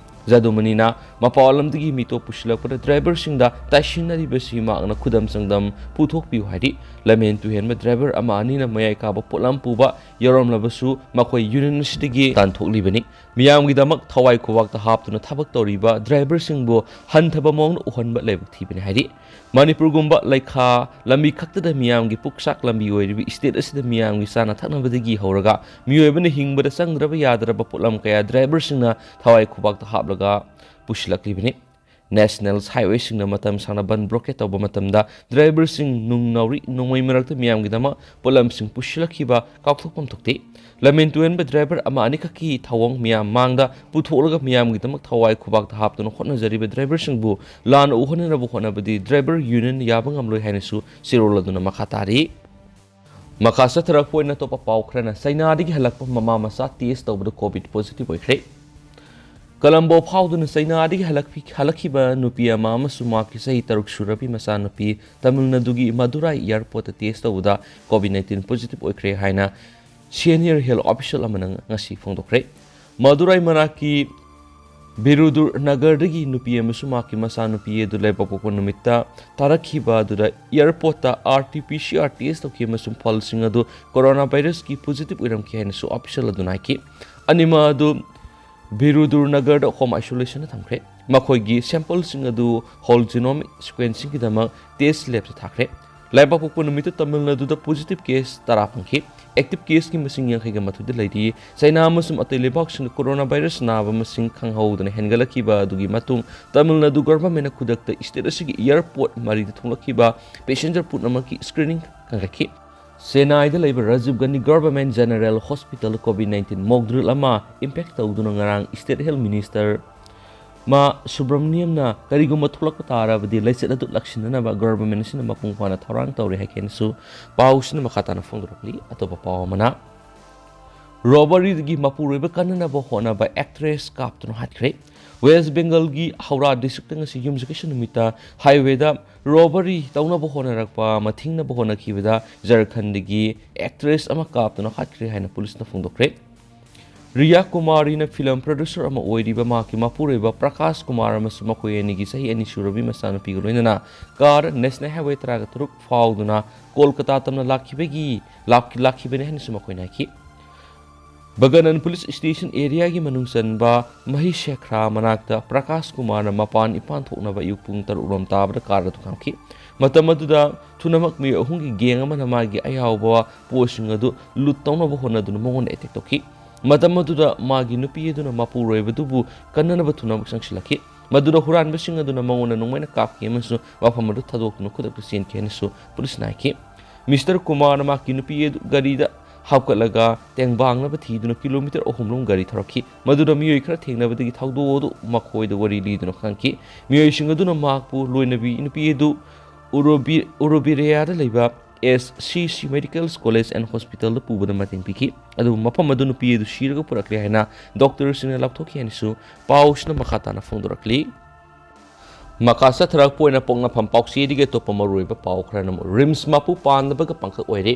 ꯖꯗꯨꯃꯅꯤꯅ ꯃꯄꯥꯟ ꯂꯝꯗꯒꯤ ꯃꯤꯇꯣꯞ ꯄꯨꯁꯤꯜꯂꯛꯄꯗ driver ꯁꯤꯡꯗ ꯇꯥꯏꯁꯤꯟꯅꯔꯤꯕꯁꯤ ꯃꯍꯥꯛꯅ ꯈꯨꯗꯝ ꯆꯥꯡꯗꯝ ꯄꯨꯊꯣꯛꯄꯤꯌꯨ ꯍꯥꯏꯔꯤ꯫ ꯂꯝꯍꯦꯟ ꯇꯨꯍꯦꯟꯕ driver ꯑꯃ ꯑꯅꯤꯅ ꯃꯌꯥꯏ ꯀꯥꯕ ꯄꯣꯠꯂꯝ ꯄꯨꯕ ꯌꯥꯎꯔꯝꯂꯕꯁꯨ ꯃꯈꯣꯏ Union ꯑꯁꯤꯗꯒꯤ ꯇꯥꯟꯊꯣꯛꯂꯤꯕꯅꯤ꯫ ꯃꯤꯌꯥꯝꯒꯤꯗꯃꯛ ꯊꯋꯥꯏ ꯈꯨꯕꯥꯛꯇ ꯍꯥꯞꯇꯨꯅ ꯊꯕꯛ ꯇꯧꯔꯤꯕ driver ꯁꯤꯡꯕꯨ ꯍꯟꯊꯕ ꯃꯑꯣꯡꯗ ꯎꯍꯟꯕ ꯂꯥꯏꯕꯛ ꯊꯤꯕꯅꯤ ꯍꯥꯏꯔꯤ꯫ ꯃꯅꯤꯄꯨꯔꯒꯨꯝꯕ ꯂꯩꯈꯥ ꯂꯝꯕꯤ ꯈꯛꯇꯗ ꯃꯤꯌꯥꯝꯒꯤ ꯄꯨꯛꯆꯥꯛ ꯂꯝꯕꯤ ꯑꯣꯏꯔꯤꯕ state ꯑꯁꯤꯗ ꯃꯤꯌꯥꯝꯒꯤ ꯆꯥꯅ ꯊꯛꯅꯕꯗꯒꯤ ꯍꯧꯔꯒ ꯃꯤꯑꯣꯏꯕꯅ ꯍꯤꯡꯕꯗ ꯆꯪꯗ꯭ꯔꯕ ꯌꯥꯗ꯭ꯔꯕ ꯄꯣꯠꯂꯝ ꯀꯌꯥ driver ꯁꯤꯡꯅ ꯊꯋꯥꯏ ꯈꯨꯕꯥꯛꯇ ꯍꯥꯞꯂꯒ ꯄꯨꯁꯤꯜꯂꯛꯂꯤꯕꯅꯤ꯫ National highway ꯁꯤꯡꯅ ꯃꯇꯝ ꯁꯥꯡꯅ ꯕꯟ blockade ꯇꯧꯕ ꯃꯇꯝꯗ driver ꯁꯤꯡ ꯅꯨꯡ ꯅꯥꯎꯔꯤ ꯅꯣꯡꯃꯩ ꯃꯔꯛꯇ ꯃꯤꯌꯥꯝꯒꯤꯗꯃꯛ ꯄꯣꯠꯂꯝꯁꯤꯡ ꯄꯨꯁꯤꯜꯂꯛꯈꯤꯕ ꯀꯥꯎꯊꯣꯛꯐꯝ ꯊꯣꯛꯇꯦ꯫ ꯂꯝꯍꯦꯟ ꯇꯨꯍꯦꯟꯕ driver ꯑꯃ ꯑꯅꯤꯈꯛꯀꯤ ꯊꯧꯑꯣꯡ ꯃꯤꯌꯥꯝ ꯃꯥꯡꯗ ꯄꯨꯊꯣꯛꯂꯒ ꯃꯤꯌꯥꯝꯒꯤꯗꯃꯛ ꯊꯋꯥꯏ ꯈꯨꯕꯥꯛꯇ ꯍꯥꯞꯇꯨꯅ ꯍꯣꯠꯅꯖꯔꯤꯕ driver ꯁꯤꯡꯕꯨ ꯂꯥꯟꯅ ꯎꯍꯟꯅꯅꯕ ꯍꯣꯠꯅꯕꯗꯤ driver union ꯌꯥꯕ ꯉꯝꯂꯣꯏ ꯍꯥꯏꯅꯁꯨ ꯆꯦꯔꯣꯜ ꯑꯗꯨꯅ ꯃꯈꯥ ꯇꯥꯔꯤ꯫ ꯃꯈꯥ ꯆꯠꯊꯔꯛꯄ ꯑꯣꯏꯅ ꯑꯇꯣꯞꯄ ꯄꯥꯎ ꯈꯔꯅ, ꯆꯩꯅꯥꯗꯒꯤ ꯍꯜꯂꯛꯄ ꯃꯃꯥ ꯃꯆꯥ test ꯇꯧꯕꯗ COVID positive ꯑꯣꯏꯈ꯭ꯔꯦ꯫ ꯀꯂꯝꯕꯣ ꯐꯥꯎꯗꯨꯅ ꯆꯩꯅꯥꯗꯒꯤ ꯍꯜꯂꯛꯄꯤ-, ꯍꯜꯂꯛꯈꯤꯕ ꯅꯨꯄꯤ ꯑꯃ ꯑꯃꯁꯨꯡ ꯃꯍꯥꯛꯀꯤ ꯆꯍꯤ ꯇꯔꯨꯛ ꯁꯨꯔꯕꯤ ꯃꯆꯥꯅꯨꯄꯤ ꯇꯥꯃꯤꯜ ꯅꯥꯗꯨꯒꯤ ꯃꯗꯨꯔꯥꯏ airport ꯇ test ꯇꯧꯕꯗ COVID nineteen positive ꯑꯣꯏꯈ꯭ꯔꯦ ꯍꯥꯏꯅ senior health official ꯑꯃꯅ ꯉꯁꯤ ꯐꯣꯡꯗꯣꯛꯈ꯭ꯔꯦ꯫ ꯃꯗꯨꯔꯥꯏ ꯃꯅꯥꯛꯀꯤ ꯕꯤꯔꯨꯗꯨꯔ ꯅꯒꯔꯗꯒꯤ ꯅꯨꯄꯤ ꯑꯃꯁꯨꯡ ꯃꯍꯥꯛꯀꯤ ꯃꯆꯥꯅꯨꯄꯤ ꯑꯗꯨ ꯂꯩꯕꯥꯛꯄꯣꯛꯄ ꯅꯨꯃꯤꯠꯇ ꯇꯥꯔꯛꯈꯤꯕ ꯑꯗꯨꯗ ꯑꯦꯌꯔꯄꯣꯔꯠꯇ R T P C R test ꯇꯧꯈꯤ ꯑꯃꯁꯨꯡ ꯐꯜꯁꯤꯡ ꯑꯗꯨ ꯀꯣꯔꯣꯅꯥ ꯚꯥꯏꯔꯁꯀꯤ ꯄꯣꯖꯤꯇꯤꯚ ꯑꯣꯏꯔꯝꯈꯤ ꯍꯥꯏꯅꯁꯨ ꯑꯣꯐꯤꯁꯤꯌꯦꯜ ꯑꯗꯨꯅ ꯍꯥꯏꯈꯤ꯫ ꯑꯅꯤꯃꯛ ꯑꯗꯨ ꯕꯤꯔꯨꯗꯨꯔ ꯅꯒꯔꯗ ꯍꯣꯝ ꯑꯥꯏꯁꯣꯂꯦꯁꯟꯗ ꯊꯝꯈ꯭ꯔꯦ꯫ ꯃꯈꯣꯏꯒꯤ ꯁꯦꯝꯄꯜꯁꯤꯡ ꯑꯗꯨ ꯍꯣꯜ ꯖꯤꯅꯣꯃꯤꯛ ꯁꯤꯀ꯭ꯋꯦꯟꯁꯤꯡꯒꯤꯗꯃꯛ ꯇꯦꯁ ꯂꯦꯕꯇ ꯊꯥꯈ꯭ꯔꯦ꯫ ꯂꯩꯕꯥꯛꯄꯣꯛꯄ ꯅꯨꯃꯤꯠꯇ ꯇꯥꯃꯤꯜ ꯅꯥꯗꯨꯗ ꯄꯣꯖꯤꯇꯤꯚ ꯀꯦꯁ ꯇꯔꯥ ꯐꯪꯈꯤ꯫ ꯑꯦꯛꯇꯤꯚ ꯀꯦꯁꯀꯤ ꯃꯁꯤꯡ ꯌꯥꯡꯈꯩꯒ ꯃꯥꯊꯣꯏꯗ ꯂꯩꯔꯤ꯫ ꯆꯥꯏꯅꯥ ꯑꯃꯁꯨꯡ ꯑꯇꯩ ꯂꯩꯕꯥꯛꯁꯤꯡꯗ ꯀꯣꯔꯣꯅꯥ ꯚꯥꯏꯔꯁ ꯅꯥꯕ ꯃꯁꯤꯡ ꯈꯪꯍꯧꯗꯅ ꯍꯦꯟꯒꯠꯂꯛꯈꯤꯕ ꯑꯗꯨꯒꯤ ꯃꯇꯨꯡ ꯇꯥꯃꯤꯜ ꯅꯥꯗꯨ ꯒꯚꯔꯟꯃꯦꯟꯠꯅ ꯈꯨꯗꯛꯇ ꯁ꯭ꯇꯦꯠ ꯑꯁꯤꯒꯤ ꯑꯦꯌꯔꯄꯣꯔꯠ ꯃꯔꯤꯗ ꯊꯨꯡꯂꯛꯈꯤꯕ ꯄꯦꯁꯦꯟꯖꯔ ꯄꯨꯝꯅꯃꯛꯀꯤ ꯁ꯭ꯀ꯭ꯔꯤꯅꯤꯡ ꯀꯟꯈꯠꯈꯤ꯫ ꯆꯦꯟꯅꯥꯏꯗ ꯂꯩꯕ ꯔꯥꯖꯤꯕ ꯒꯥꯟꯙꯤ ꯒꯚꯔꯟꯃꯦꯟꯠ ꯖꯦꯅꯔꯦꯜ ꯍꯣꯁꯄꯤꯇꯥꯜꯗ ꯀꯣꯚꯤꯗ ꯅꯥꯏꯟꯇꯤꯟ ꯃꯣꯛ ꯗ꯭ꯔꯤꯜ ꯑꯃ ꯏꯝꯄꯦꯛ ꯇꯧꯗꯨꯅ ꯉꯔꯥꯡ ꯁ꯭ꯇꯦꯠ ꯍꯦꯜꯊ ꯃꯤꯅꯤꯁꯇꯔ ꯃꯥ ꯁꯨꯕ꯭ꯔꯃꯅꯤꯌꯝꯅ ꯀꯔꯤꯒꯨꯝꯕ ꯊꯣꯛꯂꯛꯄ ꯇꯥꯔꯕꯗꯤ ꯂꯥꯏꯆꯠ ꯑꯗꯨ ꯂꯥꯛꯁꯤꯟꯅꯅꯕ ꯒꯚꯔꯟꯃꯦꯟꯠ ꯑꯁꯤꯅ ꯃꯄꯨꯡ ꯐꯥꯅ ꯊꯧꯔꯥꯡ ꯇꯧꯔꯤ ꯍꯥꯏꯈꯤ ꯍꯥꯏꯅꯁꯨ ꯄꯥꯎꯁꯤꯅ ꯃꯈꯥ ꯇꯥꯅ ꯐꯣꯡꯗꯣꯔꯛꯂꯤ꯫ ꯑꯇꯣꯞꯄ ꯄꯥꯎ ꯑꯃꯅ, ꯔꯣꯕꯔꯤꯒꯤ ꯃꯄꯨꯔꯣꯏꯕ ꯀꯟꯅꯅꯕ ꯍꯣꯠꯅꯕ ꯑꯦꯛꯇ꯭ꯔꯦꯁ ꯀꯥꯞꯇꯨꯅ ꯍꯥꯠꯈ꯭ꯔꯦ꯫ ꯋꯦꯁ ꯕꯦꯡꯒꯜꯒꯤ ꯍꯧꯔꯥ ꯗꯤꯁꯇ꯭ꯔꯤꯛꯇ ꯉꯁꯤ ꯌꯨꯝꯁꯀꯩꯁ ꯅꯨꯃꯤꯠꯇ ꯍꯥꯏꯋꯦꯗ ꯔꯣꯕꯔꯤ ꯇꯧꯅꯕ ꯍꯣꯠꯅꯔꯛꯄ ꯑꯃ ꯊꯤꯡꯅꯕ ꯍꯣꯠꯅꯈꯤꯕꯗ ꯖꯔꯈꯟꯗꯒꯤ ꯑꯦꯛꯇ꯭ꯔꯦꯁ ꯑꯃ ꯀꯥꯞꯇꯨꯅ ꯍꯥꯠꯈ꯭ꯔꯦ ꯍꯥꯏꯅ ꯄꯨꯂꯤꯁꯅ ꯐꯣꯡꯗꯣꯛꯈ꯭ꯔꯦ꯫ ꯔꯤꯌꯥ ꯀꯨꯃꯥꯔꯤꯅ ꯐꯤꯂꯝ ꯄ꯭ꯔꯣꯗ꯭ꯌꯨꯁꯔ ꯑꯃ ꯑꯣꯏꯔꯤꯕ ꯃꯍꯥꯛꯀꯤ ꯃꯄꯨꯔꯣꯏꯕ ꯄ꯭ꯔꯀꯥꯁ ꯀꯨꯃꯥꯔ ꯑꯃꯁꯨꯡ ꯃꯈꯣꯏ ꯑꯅꯤꯒꯤ ꯆꯍꯤ ꯑꯅꯤ ꯁꯨꯔꯕꯤ ꯃꯆꯥꯅꯨꯄꯤꯒ ꯂꯣꯏꯅꯅ ꯀꯥꯔ ꯅꯦꯁꯅꯦꯜ ꯍꯥꯏꯋꯦ ꯇꯔꯥꯒ ꯇꯔꯨꯛ ꯐꯥꯎꯗꯨꯅ ꯀꯣꯜꯀꯇꯥ ꯇꯝꯅ ꯂꯥꯛꯈꯤꯕꯒꯤ, ꯂꯥꯛ-, ꯂꯥꯛꯈꯤꯕꯅꯤ ꯍꯥꯏꯅꯁꯨ ꯃꯈꯣꯏꯅ ꯍꯥꯏꯈꯤ꯫ ꯕꯒꯅꯟ ꯄꯨꯂꯤꯁ ꯁ꯭ꯇꯦꯁꯟ ꯑꯦꯔꯤꯌꯥꯒꯤ ꯃꯅꯨꯡ ꯆꯟꯕ ꯃꯍꯤꯁꯦꯈ꯭ꯔꯥ ꯃꯅꯥꯛꯇ ꯄ꯭ꯔꯀꯥꯁ ꯀꯨꯃꯥꯔꯅ ꯃꯄꯥꯟ ꯏꯄꯥꯟ ꯊꯣꯛꯅꯕ ꯑꯌꯨꯛ ꯄꯨꯡ ꯇꯔꯨꯛ ꯔꯣꯝ ꯇꯥꯕꯗ ꯀꯥꯔ ꯑꯗꯨ ꯈꯥꯝꯈꯤ꯫ ꯃꯇꯝ ꯑꯗꯨꯗ ꯊꯨꯅꯃꯛ ꯃꯤꯑꯣꯏ ꯑꯍꯨꯝꯒꯤ ꯒꯦꯡ ꯑꯃꯅ ꯃꯥꯒꯤ ꯑꯌꯥꯎꯕ ꯄꯣꯠꯁꯤꯡ ꯑꯗꯨ ꯂꯨꯠ ꯇꯧꯅꯕ ꯍꯣꯠꯅꯗꯨꯅ ꯃꯉꯣꯟꯗ ꯑꯦꯇꯦꯛ ꯇꯧꯈꯤ꯫ ꯃꯇꯝ ꯑꯗꯨꯗ ꯃꯥꯒꯤ ꯅꯨꯄꯤ ꯑꯗꯨꯅ ꯃꯄꯨꯔꯣꯏꯕꯗꯨꯕꯨ ꯀꯟꯅꯅꯕ ꯊꯨꯅꯃꯛ ꯆꯪꯁꯤꯜꯂꯛꯈꯤ꯫ ꯃꯗꯨꯗ ꯍꯨꯔꯥꯟꯕꯁꯤꯡ ꯑꯗꯨꯅ ꯃꯉꯣꯟꯗ ꯅꯣꯡꯃꯩꯅ ꯀꯥꯞꯈꯤ ꯑꯃꯁꯨꯡ ꯃꯐꯝ ꯑꯗꯨ ꯊꯥꯗꯣꯛꯇꯨꯅ ꯈꯨꯗꯛꯇ ꯆꯦꯟꯈꯤ ꯍꯥꯏꯅꯁꯨ ꯄꯨꯂꯤꯁꯅ ꯍꯥꯏꯈꯤ꯫ ꯃꯤꯁꯇꯔ ꯀꯨꯃꯥꯔꯅ ꯃꯍꯥꯛꯀꯤ ꯅꯨꯄꯤ ꯑꯗꯨ ꯒꯥꯔꯤꯗ ꯍꯥꯞꯀꯠꯂꯒ ꯇꯦꯡꯕꯥꯡꯅꯕ ꯊꯤꯗꯨꯅ ꯀꯤꯂꯣꯃꯤꯇꯔ ꯑꯍꯨꯝ ꯂꯣꯝ ꯒꯥꯔꯤ ꯊꯧꯔꯛꯈꯤ꯫ ꯃꯗꯨꯗ ꯃꯤꯑꯣꯏ ꯈꯔ ꯊꯦꯡꯅꯕꯗꯒꯤ ꯊꯧꯗꯣꯛ ꯑꯗꯨ ꯃꯈꯣꯏꯗ ꯋꯥꯔꯤ ꯂꯤꯗꯨꯅ ꯈꯪꯈꯤ꯫ ꯃꯤꯑꯣꯏꯁꯤꯡ ꯑꯗꯨꯅ ꯃꯍꯥꯛꯄꯨ ꯂꯣꯏꯅꯕꯤ ꯅꯨꯄꯤ ꯑꯗꯨ ꯎꯔꯨꯕꯤ-, ꯎꯔꯨꯕꯤꯔꯤꯌꯥꯗ ꯂꯩꯕ ꯑꯦꯁ ꯁꯤ ꯁꯤ ꯃꯦꯗꯤꯀꯦꯜ ꯀꯣꯂꯦꯖ ꯑꯦꯟ ꯍꯣꯁꯄꯤꯇꯥꯜꯗ ꯄꯨꯕꯗ ꯃꯇꯦꯡ ꯄꯤꯈꯤ꯫ ꯑꯗꯨꯕꯨ ꯃꯐꯝ ꯑꯗꯨ ꯅꯨꯄꯤ ꯑꯗꯨ ꯁꯤꯔꯒ ꯄꯨꯔꯛꯂꯦ ꯍꯥꯏꯅ ꯗꯣꯛꯇꯔꯁꯤꯡꯅ ꯂꯥꯎꯊꯣꯛꯈꯤ ꯍꯥꯏꯅꯁꯨ ꯄꯥꯎꯁꯤꯅ ꯃꯈꯥ ꯇꯥꯅ ꯐꯣꯡꯗꯣꯔꯛꯂꯤ꯫ ꯃꯈꯥ ꯆꯠꯊꯔꯛꯄ ꯑꯣꯏꯅ ꯄꯣꯛꯅꯐꯝ ꯄꯥꯎꯆꯦꯗꯒꯤ ꯑꯇꯣꯞꯄ ꯃꯔꯨꯑꯣꯏꯕ ꯄꯥꯎ ꯈꯔꯅ ꯑꯃꯨꯛ ꯔꯤꯝꯁ ꯃꯄꯨ ꯄꯥꯟꯗꯕꯒ ꯄꯥꯡꯈꯛ ꯑꯣꯏꯔꯦ꯫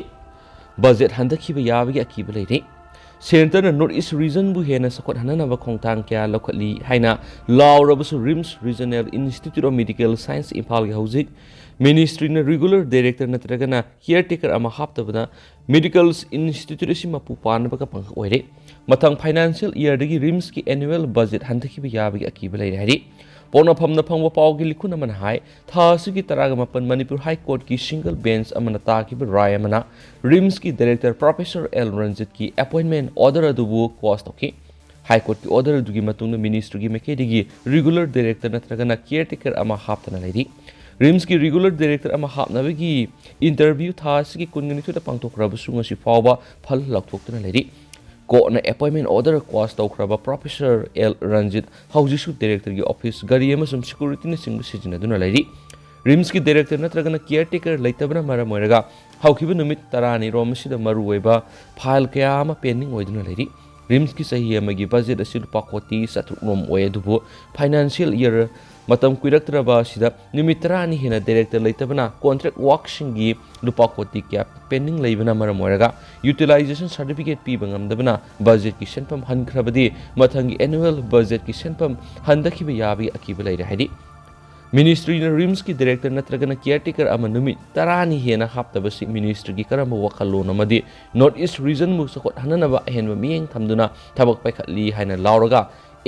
ꯕꯖꯦꯠ ꯍꯟꯊꯈꯤꯕ ꯌꯥꯕꯒꯤ ꯑꯀꯤꯕ ꯂꯩꯔꯦ꯫ Centreꯅ North East Regionꯕꯨ ꯍꯦꯟꯅ ꯆꯥꯎꯈꯠꯍꯟꯅꯅꯕ ꯈꯣꯡꯊꯥꯡ ꯀꯌꯥ ꯂꯧꯈꯠꯂꯤ ꯍꯥꯏꯅ ꯂꯥꯎꯔꯕꯁꯨ, RIMS Regional Institute of Medical Science ꯏꯝꯐꯥꯜꯒꯤ ꯍꯧꯖꯤꯛ Ministryꯅ regular director ꯅꯠꯇ꯭ꯔꯒꯅ caretaker ꯑꯃ ꯍꯥꯞꯇꯕꯅ medical institute ꯑꯁꯤ ꯃꯄꯨ ꯄꯥꯟꯅꯕꯒ ꯄꯪꯈꯛ ꯑꯣꯏꯔꯦ꯫ ꯃꯊꯪ financial yearꯗꯒꯤ RIMSꯀꯤ annual budget ꯍꯟꯊꯈꯤꯕ ꯌꯥꯕꯒꯤ ꯑꯀꯤꯕ ꯂꯩꯔꯦ ꯍꯥꯏꯔꯤ꯫ ꯄꯣꯛꯅꯐꯝꯗ ꯐꯪꯕ ꯄꯥꯎꯒꯤ ꯂꯤꯈꯨꯟ ꯑꯃꯅ ꯍꯥꯏ, ꯊꯥ ꯑꯁꯤꯒꯤ ꯇꯔꯥꯒ ꯃꯥꯄꯟ Manipur High Courtꯀꯤ single bench ꯑꯃꯅ ꯇꯥꯈꯤꯕ ꯔꯥꯏ ꯑꯃꯅ RIMSꯀꯤ director Professor L ꯔꯟꯖꯤꯠꯀꯤ appointment order ꯑꯗꯨꯕꯨ quash ꯇꯧꯈꯤ꯫ High Courtꯀꯤ order ꯑꯗꯨꯒꯤ ꯃꯇꯨꯡꯗ ministryꯒꯤ ꯃꯥꯏꯀꯩꯗꯒꯤ regular director ꯅꯠꯇ꯭ꯔꯒꯅ caretaker ꯑꯃ ꯍꯥꯞꯇꯅ ꯂꯩꯔꯤ꯫ RIMSꯀꯤ regular director ꯑꯃ ꯍꯥꯞꯅꯕꯒꯤ interview ꯊꯥ ꯑꯁꯤꯒꯤ ꯀꯨꯟꯅꯤꯊꯣꯏꯗ ꯄꯥꯡꯊꯣꯛꯈ꯭ꯔꯕꯁꯨ ꯉꯁꯤ ꯐꯥꯎꯕ ꯐꯜ ꯂꯥꯎꯊꯣꯛꯇꯨꯅ ꯂꯩꯔꯤ꯫ Courtꯅ appointment order quash ꯇꯧꯈ꯭ꯔꯕ Professor L ꯔꯟꯖꯤꯠ ꯍꯧꯖꯤꯛꯁꯨ directorꯒꯤ office, ꯒꯥꯔꯤ ꯑꯃꯁꯨꯡ securityꯅꯆꯤꯡꯕ ꯁꯤꯖꯤꯟꯅꯗꯨꯅ ꯂꯩꯔꯤ꯫ RIMSꯀꯤ director ꯅꯠꯇ꯭ꯔꯒꯅ caretaker ꯂꯩꯇꯕꯅ ꯃꯔꯝ ꯑꯣꯏꯔꯒ ꯍꯧꯈꯤꯕ ꯅꯨꯃꯤꯠ ꯇꯔꯥꯅꯤ ꯔꯣꯝ ꯑꯁꯤꯗ ꯃꯔꯨꯑꯣꯏꯕ file ꯀꯌꯥ ꯑꯃ pending ꯑꯣꯏꯗꯨꯅ ꯂꯩꯔꯤ꯫ RIMSꯀꯤ ꯆꯍꯤ ꯑꯃꯒꯤ budget ꯑꯁꯤ ꯂꯨꯄꯥ ꯀꯣꯇꯤ ꯆꯥꯇ꯭ꯔꯨꯛ ꯔꯣꯝ ꯑꯣꯏ, ꯑꯗꯨꯕꯨ financial year ꯃꯇꯝ ꯀꯨꯏꯔꯛꯇ꯭ꯔꯕ ꯑꯁꯤꯗ ꯅꯨꯃꯤꯠ ꯇꯔꯥꯅꯤ ꯍꯦꯟꯅ director ꯂꯩꯇꯕꯅ contract workꯁꯤꯡꯒꯤ ꯂꯨꯄꯥ ꯀꯣꯇꯤ ꯀꯌꯥ pending ꯂꯩꯕꯅ ꯃꯔꯝ ꯑꯣꯏꯔꯒ utilization certificate ꯄꯤꯕ ꯉꯝꯗꯕꯅ budgetꯀꯤ ꯁꯦꯟꯐꯝ ꯍꯟꯈ꯭ꯔꯕꯗꯤ ꯃꯊꯪꯒꯤ annual budgetꯀꯤ ꯁꯦꯟꯐꯝ ꯍꯟꯊꯈꯤꯕ ꯌꯥꯕꯒꯤ ꯑꯀꯤꯕ ꯂꯩꯔꯦ ꯍꯥꯏꯔꯤ꯫ Ministryꯅ RIMSꯀꯤ director ꯅꯠꯇ꯭ꯔꯒꯅ caretaker ꯑꯃ ꯅꯨꯃꯤꯠ ꯇꯔꯥꯅꯤ ꯍꯦꯟꯅ ꯍꯥꯞꯇꯕꯁꯤ ministryꯒꯤ ꯀꯔꯝꯕ ꯋꯥꯈꯜꯂꯣꯟ ꯑꯃꯗꯤ North East Regionꯕꯨ ꯆꯥꯎꯈꯠꯍꯟꯅꯅꯕ ꯑꯍꯦꯟꯕ ꯃꯤꯠꯌꯦꯡ ꯊꯝꯗꯨꯅ ꯊꯕꯛ ꯄꯥꯏꯈꯠꯂꯤ ꯍꯥꯏꯅ ꯂꯥꯎꯔꯒ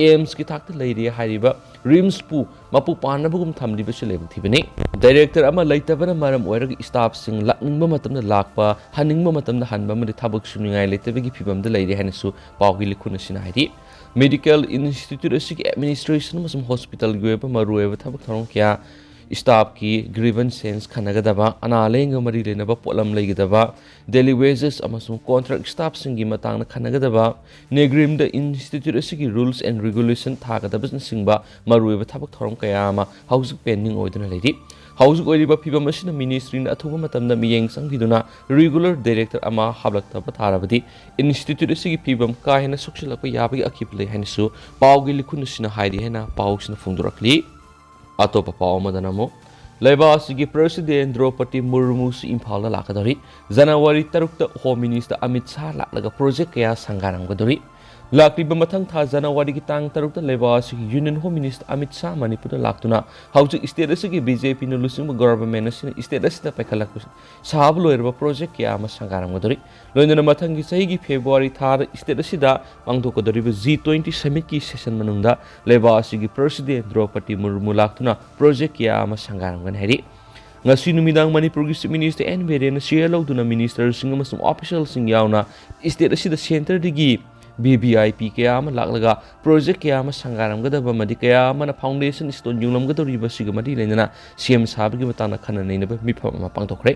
AIIMSꯀꯤ ꯊꯥꯛꯇ ꯂꯩꯔꯤ ꯍꯥꯏꯔꯤꯕ RIMSꯄꯨ ꯃꯄꯨ ꯄꯥꯟꯅꯕꯒꯨꯝ ꯊꯝꯂꯤꯕꯁꯤ ꯂꯥꯏꯕꯛ ꯊꯤꯕꯅꯤ꯫ Director ꯑꯃ ꯂꯩꯇꯕꯅ ꯃꯔꯝ ꯑꯣꯏꯔꯒ staffꯁꯤꯡ ꯂꯥꯛꯅꯤꯡꯕ ꯃꯇꯝꯗ ꯂꯥꯛꯄ, ꯍꯟꯅꯤꯡꯕ ꯃꯇꯝꯗ ꯍꯟꯕ ꯑꯃꯗꯤ ꯊꯕꯛ ꯁꯨꯅꯤꯡꯉꯥꯏ ꯂꯩꯇꯕꯒꯤ ꯐꯤꯚꯝꯗ ꯂꯩꯔꯤ ꯍꯥꯏꯅꯁꯨ ꯄꯥꯎꯒꯤ ꯂꯤꯈꯨꯟ ꯑꯁꯤꯅ ꯍꯥꯏꯔꯤ꯫ Medical institute ꯑꯁꯤꯒꯤ administration ꯑꯃꯁꯨꯡ hospitalꯒꯤ ꯑꯣꯏꯕ ꯃꯔꯨꯑꯣꯏꯕ ꯊꯕꯛ ꯊꯧꯔꯝ ꯀꯌꯥ, staffꯀꯤ grievances ꯈꯟꯅꯒꯗꯕ, ꯑꯅꯥ ꯂꯥꯌꯦꯡꯒ ꯃꯔꯤ ꯂꯩꯅꯕ ꯄꯣꯠꯂꯝ ꯂꯩꯒꯗꯕ, daily wages ꯑꯃꯁꯨꯡ contract staffꯁꯤꯡꯒꯤ ꯃꯇꯥꯡꯗ ꯈꯟꯅꯒꯗꯕ, NEIGRIHMꯗ institute ꯑꯁꯤꯒꯤ rules and regulation ꯊꯥꯒꯗꯕꯅꯆꯤꯡꯕ ꯃꯔꯨꯑꯣꯏꯕ ꯊꯕꯛ ꯊꯧꯔꯝ ꯀꯌꯥ ꯑꯃ ꯍꯧꯖꯤꯛ pending ꯑꯣꯏꯗꯨꯅ ꯂꯩꯔꯤ꯫ ꯍꯧꯖꯤꯛ ꯑꯣꯏꯔꯤꯕ ꯐꯤꯚꯝ ꯑꯁꯤꯅ ministryꯅ ꯑꯊꯨꯕ ꯃꯇꯝꯗ ꯃꯤꯠꯌꯦꯡ ꯆꯪꯕꯤꯗꯨꯅ regular director ꯑꯃ ꯍꯥꯞꯂꯛꯇꯕ ꯇꯥꯔꯕꯗꯤ institute ꯑꯁꯤꯒꯤ ꯐꯤꯚꯝ ꯀꯥ ꯍꯦꯟꯅ ꯁꯣꯛꯆꯤꯜꯂꯛꯄ ꯌꯥꯕꯒꯤ ꯑꯀꯤꯕ ꯂꯩ ꯍꯥꯏꯅꯁꯨ ꯄꯥꯎꯒꯤ ꯂꯤꯈꯨꯟ ꯑꯁꯤꯅ ꯍꯥꯏꯔꯤ ꯍꯥꯏꯅ ꯄꯥꯎꯁꯤꯅ ꯐꯣꯡꯗꯣꯔꯛꯂꯤ꯫ ꯑꯇꯣꯞꯄ ꯄꯥꯎ ꯑꯃꯗꯅ ꯑꯃꯨꯛ ꯂꯩꯕꯥꯛ ꯑꯁꯤꯒꯤ President ꯗ꯭ꯔꯧꯄꯗꯤ ꯃꯨꯔꯃꯨꯁꯨ ꯏꯝꯐꯥꯜꯗ ꯂꯥꯛꯀꯗꯧꯔꯤ꯫ ꯖꯅꯋꯥꯔꯤ ꯇꯔꯨꯛꯇ Home Minister ꯑꯃꯤꯠ ꯁꯥꯍ ꯂꯥꯛꯂꯒ project ꯀꯌꯥ ꯁꯪꯒꯥꯔꯝꯒꯗꯧꯔꯤ꯫ ꯂꯥꯛꯂꯤꯕ ꯃꯊꯪ ꯊꯥ ꯖꯅꯋꯥꯔꯤꯒꯤ ꯇꯥꯡ ꯇꯔꯨꯛꯇ ꯂꯩꯕꯥꯛ ꯑꯁꯤꯒꯤ Union Home Minister Amit Shah ꯃꯅꯤꯄꯨꯔꯗ ꯂꯥꯛꯇꯨꯅ ꯍꯧꯖꯤꯛ state ꯑꯁꯤꯒꯤ BJPꯅ ꯂꯨꯆꯤꯡꯕ government ꯑꯁꯤꯅ state ꯑꯁꯤꯗ ꯄꯥꯏꯈꯠꯂꯛꯄ ꯁꯥꯕ ꯂꯣꯏꯔꯕ project ꯀꯌꯥ ꯑꯃ ꯁꯪꯒꯥꯔꯝꯒꯗꯧꯔꯤ꯫ ꯂꯣꯏꯅꯅ ꯃꯊꯪꯒꯤ ꯆꯍꯤꯒꯤ February ꯊꯥꯗ state ꯑꯁꯤꯗ ꯄꯥꯡꯊꯣꯛꯀꯗꯧꯔꯤꯕ G twenty summitꯀꯤ session ꯃꯅꯨꯡꯗ ꯂꯩꯕꯥꯛ ꯑꯁꯤꯒꯤ President ꯗ꯭ꯔꯧꯄꯗꯤ ꯃꯨꯔꯃꯨ ꯂꯥꯛꯇꯨꯅ project ꯀꯌꯥ ꯑꯃ ꯁꯪꯒꯥꯔꯝꯒꯅꯤ ꯍꯥꯏꯔꯤ꯫ ꯉꯁꯤ ꯅꯨꯃꯤꯗꯥꯡ ꯃꯅꯤꯄꯨꯔꯒꯤ Chief Minister ꯑꯦꯟ ꯕꯤꯔꯦꯟꯅ chair ꯂꯧꯗꯨꯅ ministerꯁꯤꯡ ꯑꯃꯁꯨꯡ officialꯁꯤꯡ ꯌꯥꯎꯅ state ꯑꯁꯤꯗ centreꯗꯒꯤ VVIP ꯀꯌꯥ ꯑꯃ ꯂꯥꯛꯂꯒ project ꯀꯌꯥ ꯑꯃ ꯁꯪꯒꯥꯔꯝꯒꯗꯕ ꯑꯃꯗꯤ ꯀꯌꯥ ꯑꯃꯅ foundation stone ꯌꯨꯡꯂꯝꯒꯗꯧꯔꯤꯕ ꯑꯁꯤꯒ ꯃꯔꯤ ꯂꯩꯅꯅ ꯁꯦꯝ ꯁꯥꯕꯒꯤ ꯃꯇꯥꯡꯗ ꯈꯟꯅ ꯅꯩꯅꯕ ꯃꯤꯐꯝ ꯑꯃ ꯄꯥꯡꯊꯣꯛꯈ꯭ꯔꯦ꯫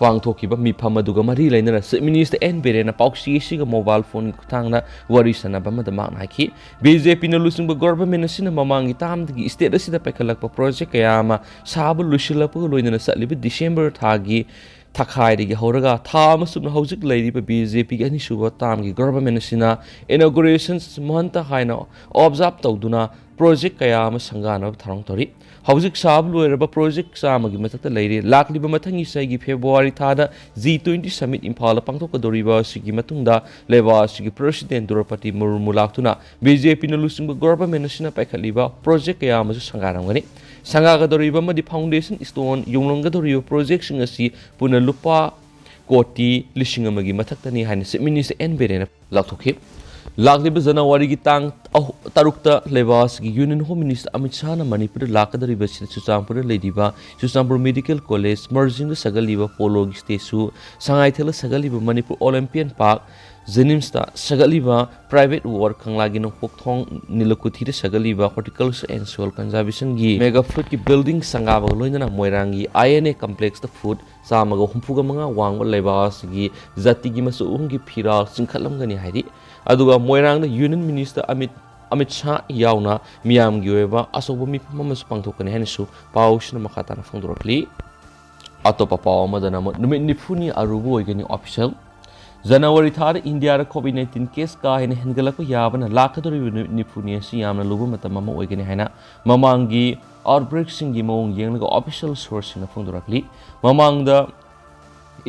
ꯄꯥꯡꯊꯣꯛꯈꯤꯕ ꯃꯤꯐꯝ ꯑꯗꯨꯒ ꯃꯔꯤ ꯂꯩꯅꯅ Chief Minister ꯑꯦꯟ ꯕꯤꯔꯦꯟꯅ ꯄꯥꯎꯆꯦ ꯑꯁꯤꯒ mobile phoneꯒꯤ ꯈꯨꯠꯊꯥꯡꯗ ꯋꯥꯔꯤ ꯁꯥꯟꯅꯕ ꯑꯃꯗ ꯃꯍꯥꯛꯅ ꯍꯥꯏꯈꯤ, BJPꯅ ꯂꯨꯆꯤꯡꯕ government ꯑꯁꯤꯅ ꯃꯃꯥꯡꯒꯤ termꯗꯒꯤ state ꯑꯁꯤꯗ ꯄꯥꯏꯈꯠꯂꯛꯄ project ꯀꯌꯥ ꯑꯃ ꯁꯥꯕ ꯂꯣꯏꯁꯤꯜꯂꯛꯄꯒ ꯂꯣꯏꯅꯅ ꯆꯠꯂꯤꯕ December ꯊꯥꯒꯤ ꯊꯥꯈꯥꯏꯗꯒꯤ ꯍꯧꯔꯒ ꯊꯥ ꯑꯃ ꯆꯨꯞꯅ ꯍꯧꯖꯤꯛ ꯂꯩꯔꯤꯕ BJPꯒꯤ ꯑꯅꯤꯁꯨꯕ termꯒꯤ government ꯑꯁꯤꯅ inaugurations ꯃꯍꯟꯇ ꯍꯥꯏꯅ observe ꯇꯧꯗꯨꯅ project ꯀꯌꯥ ꯑꯃ ꯁꯪꯒꯥꯅꯕ ꯊꯧꯔꯥꯡ ꯇꯧꯔꯤ꯫ ꯍꯧꯖꯤꯛ ꯁꯥꯕ ꯂꯣꯏꯔꯕ project ꯆꯥꯝꯃꯒꯤ ꯃꯊꯛꯇ ꯂꯩꯔꯦ꯫ ꯂꯥꯛꯂꯤꯕ ꯃꯊꯪꯒꯤ ꯆꯍꯤꯒꯤ February ꯊꯥꯗ G twenty summit ꯏꯝꯐꯥꯜꯗ ꯄꯥꯡꯊꯣꯛꯀꯗꯧꯔꯤꯕ ꯑꯁꯤꯒꯤ ꯃꯇꯨꯡꯗ ꯂꯩꯕꯥꯛ ꯑꯁꯤꯒꯤ President ꯗ꯭ꯔꯧꯄꯗꯤ ꯃꯨꯔꯃꯨ ꯂꯥꯛꯇꯨꯅ BJPꯅ ꯂꯨꯆꯤꯡꯕ government ꯑꯁꯤꯅ ꯄꯥꯏꯈꯠꯂꯤꯕ project ꯀꯌꯥ ꯑꯃꯁꯨ ꯁꯪꯒꯥꯔꯝꯒꯅꯤ꯫ ꯁꯪꯒꯥꯒꯗꯧꯔꯤꯕ ꯑꯃꯗꯤ foundation stone ꯌꯨꯡꯂꯝꯒꯗꯧꯔꯤꯕ projectꯁꯤꯡ ꯑꯁꯤ ꯄꯨꯟꯅ ꯂꯨꯄꯥ ꯀꯣꯇꯤ ꯂꯤꯁꯤꯡ ꯑꯃꯒꯤ ꯃꯊꯛꯇꯅꯤ ꯍꯥꯏꯅ Chief Minister ꯑꯦꯟ ꯕꯤꯔꯦꯟꯅ ꯂꯥꯎꯊꯣꯛꯈꯤ꯫ ꯂꯥꯛꯂꯤꯕ ꯖꯅꯋꯥꯔꯤꯒꯤ ꯇꯥꯡ ꯑꯍꯨ-, ꯇꯔꯨꯛꯇ ꯂꯩꯕꯥꯛ ꯑꯁꯤꯒꯤ Union Home Minister ꯑꯃꯤꯠ ꯁꯥꯍꯅ ꯃꯅꯤꯄꯨꯔꯗ ꯂꯥꯛꯀꯗꯧꯔꯤꯕ ꯑꯁꯤꯗ ꯆꯨꯔꯆꯥꯟꯄꯨꯔꯗ ꯂꯩꯔꯤꯕ Churachandpur Medical College ꯃꯔꯖꯤꯡꯗ ꯁꯥꯒꯠꯂꯤꯕ ꯄꯣꯂꯣꯒꯤ statue, ꯁꯉꯥꯏꯊꯦꯜꯗ ꯁꯥꯒꯠꯂꯤꯕ Manipur Olympian Park, JNIMSꯇ ꯁꯥꯒꯠꯂꯤꯕ private ward, ꯀꯪꯂꯥꯒꯤ ꯅꯣꯡꯄꯣꯛ ꯊꯣꯡ ꯅꯤꯂꯀꯨꯊꯤꯗ ꯁꯥꯒꯠꯂꯤꯕ Horticulture and Soil Conservationꯒꯤ mega foodꯀꯤ building ꯁꯪꯒꯥꯕꯒ ꯂꯣꯏꯅꯅ ꯃꯣꯏꯔꯥꯡꯒꯤ INA complexꯇ foot ꯆꯥꯝꯃꯒ ꯍꯨꯝꯐꯨꯒ ꯃꯉꯥ ꯋꯥꯡꯕ ꯂꯩꯕꯥꯛ ꯑꯁꯤꯒꯤ ꯖꯥꯇꯤꯒꯤ ꯃꯆꯨ ꯑꯍꯨꯝꯒꯤ ꯐꯤꯔꯥꯜ ꯆꯤꯡꯈꯠꯂꯝꯒꯅꯤ ꯍꯥꯏꯔꯤ꯫ ꯑꯗꯨꯒ ꯃꯣꯏꯔꯥꯡꯗ Union Minister ꯑꯃꯤꯠ, ꯑꯃꯤꯠ ꯁꯥꯍ ꯌꯥꯎꯅ ꯃꯤꯌꯥꯝꯒꯤ ꯑꯣꯏꯕ ꯑꯆꯧꯕ ꯃꯤꯐꯝ ꯑꯃꯁꯨ ꯄꯥꯡꯊꯣꯛꯀꯅꯤ ꯍꯥꯏꯅꯁꯨ ꯄꯥꯎꯁꯤꯅ ꯃꯈꯥ ꯇꯥꯅ ꯐꯣꯡꯗꯣꯔꯛꯂꯤ꯫ ꯑꯇꯣꯞꯄ ꯄꯥꯎ ꯑꯃꯗꯅ ꯑꯃꯨꯛ ꯅꯨꯃꯤꯠ ꯅꯤꯐꯨꯅꯤ ꯑꯔꯨꯕ ꯑꯣꯏꯒꯅꯤ official꯫ ꯖꯅꯋꯥꯔꯤ ꯊꯥꯗ ꯏꯟꯗꯤꯌꯥꯗ ꯀꯣꯚꯤꯗ ꯅꯥꯏꯟꯇꯤꯟ ꯀꯦꯁ ꯀꯥ ꯍꯦꯟꯅ ꯍꯦꯟꯒꯠꯂꯛꯄ ꯌꯥꯕꯅ ꯂꯥꯛꯀꯗꯧꯔꯤꯕ ꯅꯨꯃꯤꯠ ꯅꯤꯐꯨꯅꯤ ꯑꯁꯤ ꯌꯥꯝꯅ ꯂꯨꯕ ꯃꯇꯝ ꯑꯃ ꯑꯣꯏꯒꯅꯤ ꯍꯥꯏꯅ ꯃꯃꯥꯡꯒꯤ ꯑꯥꯎꯠꯕ꯭ꯔꯦꯛꯁꯤꯡꯒꯤ ꯃꯑꯣꯡ ꯌꯦꯡꯂꯒ ꯑꯣꯐꯤꯁꯤꯌꯦꯜ ꯁꯣꯔꯁꯁꯤꯡꯅ ꯐꯣꯡꯗꯣꯔꯛꯂꯤ꯫ ꯃꯃꯥꯡꯗ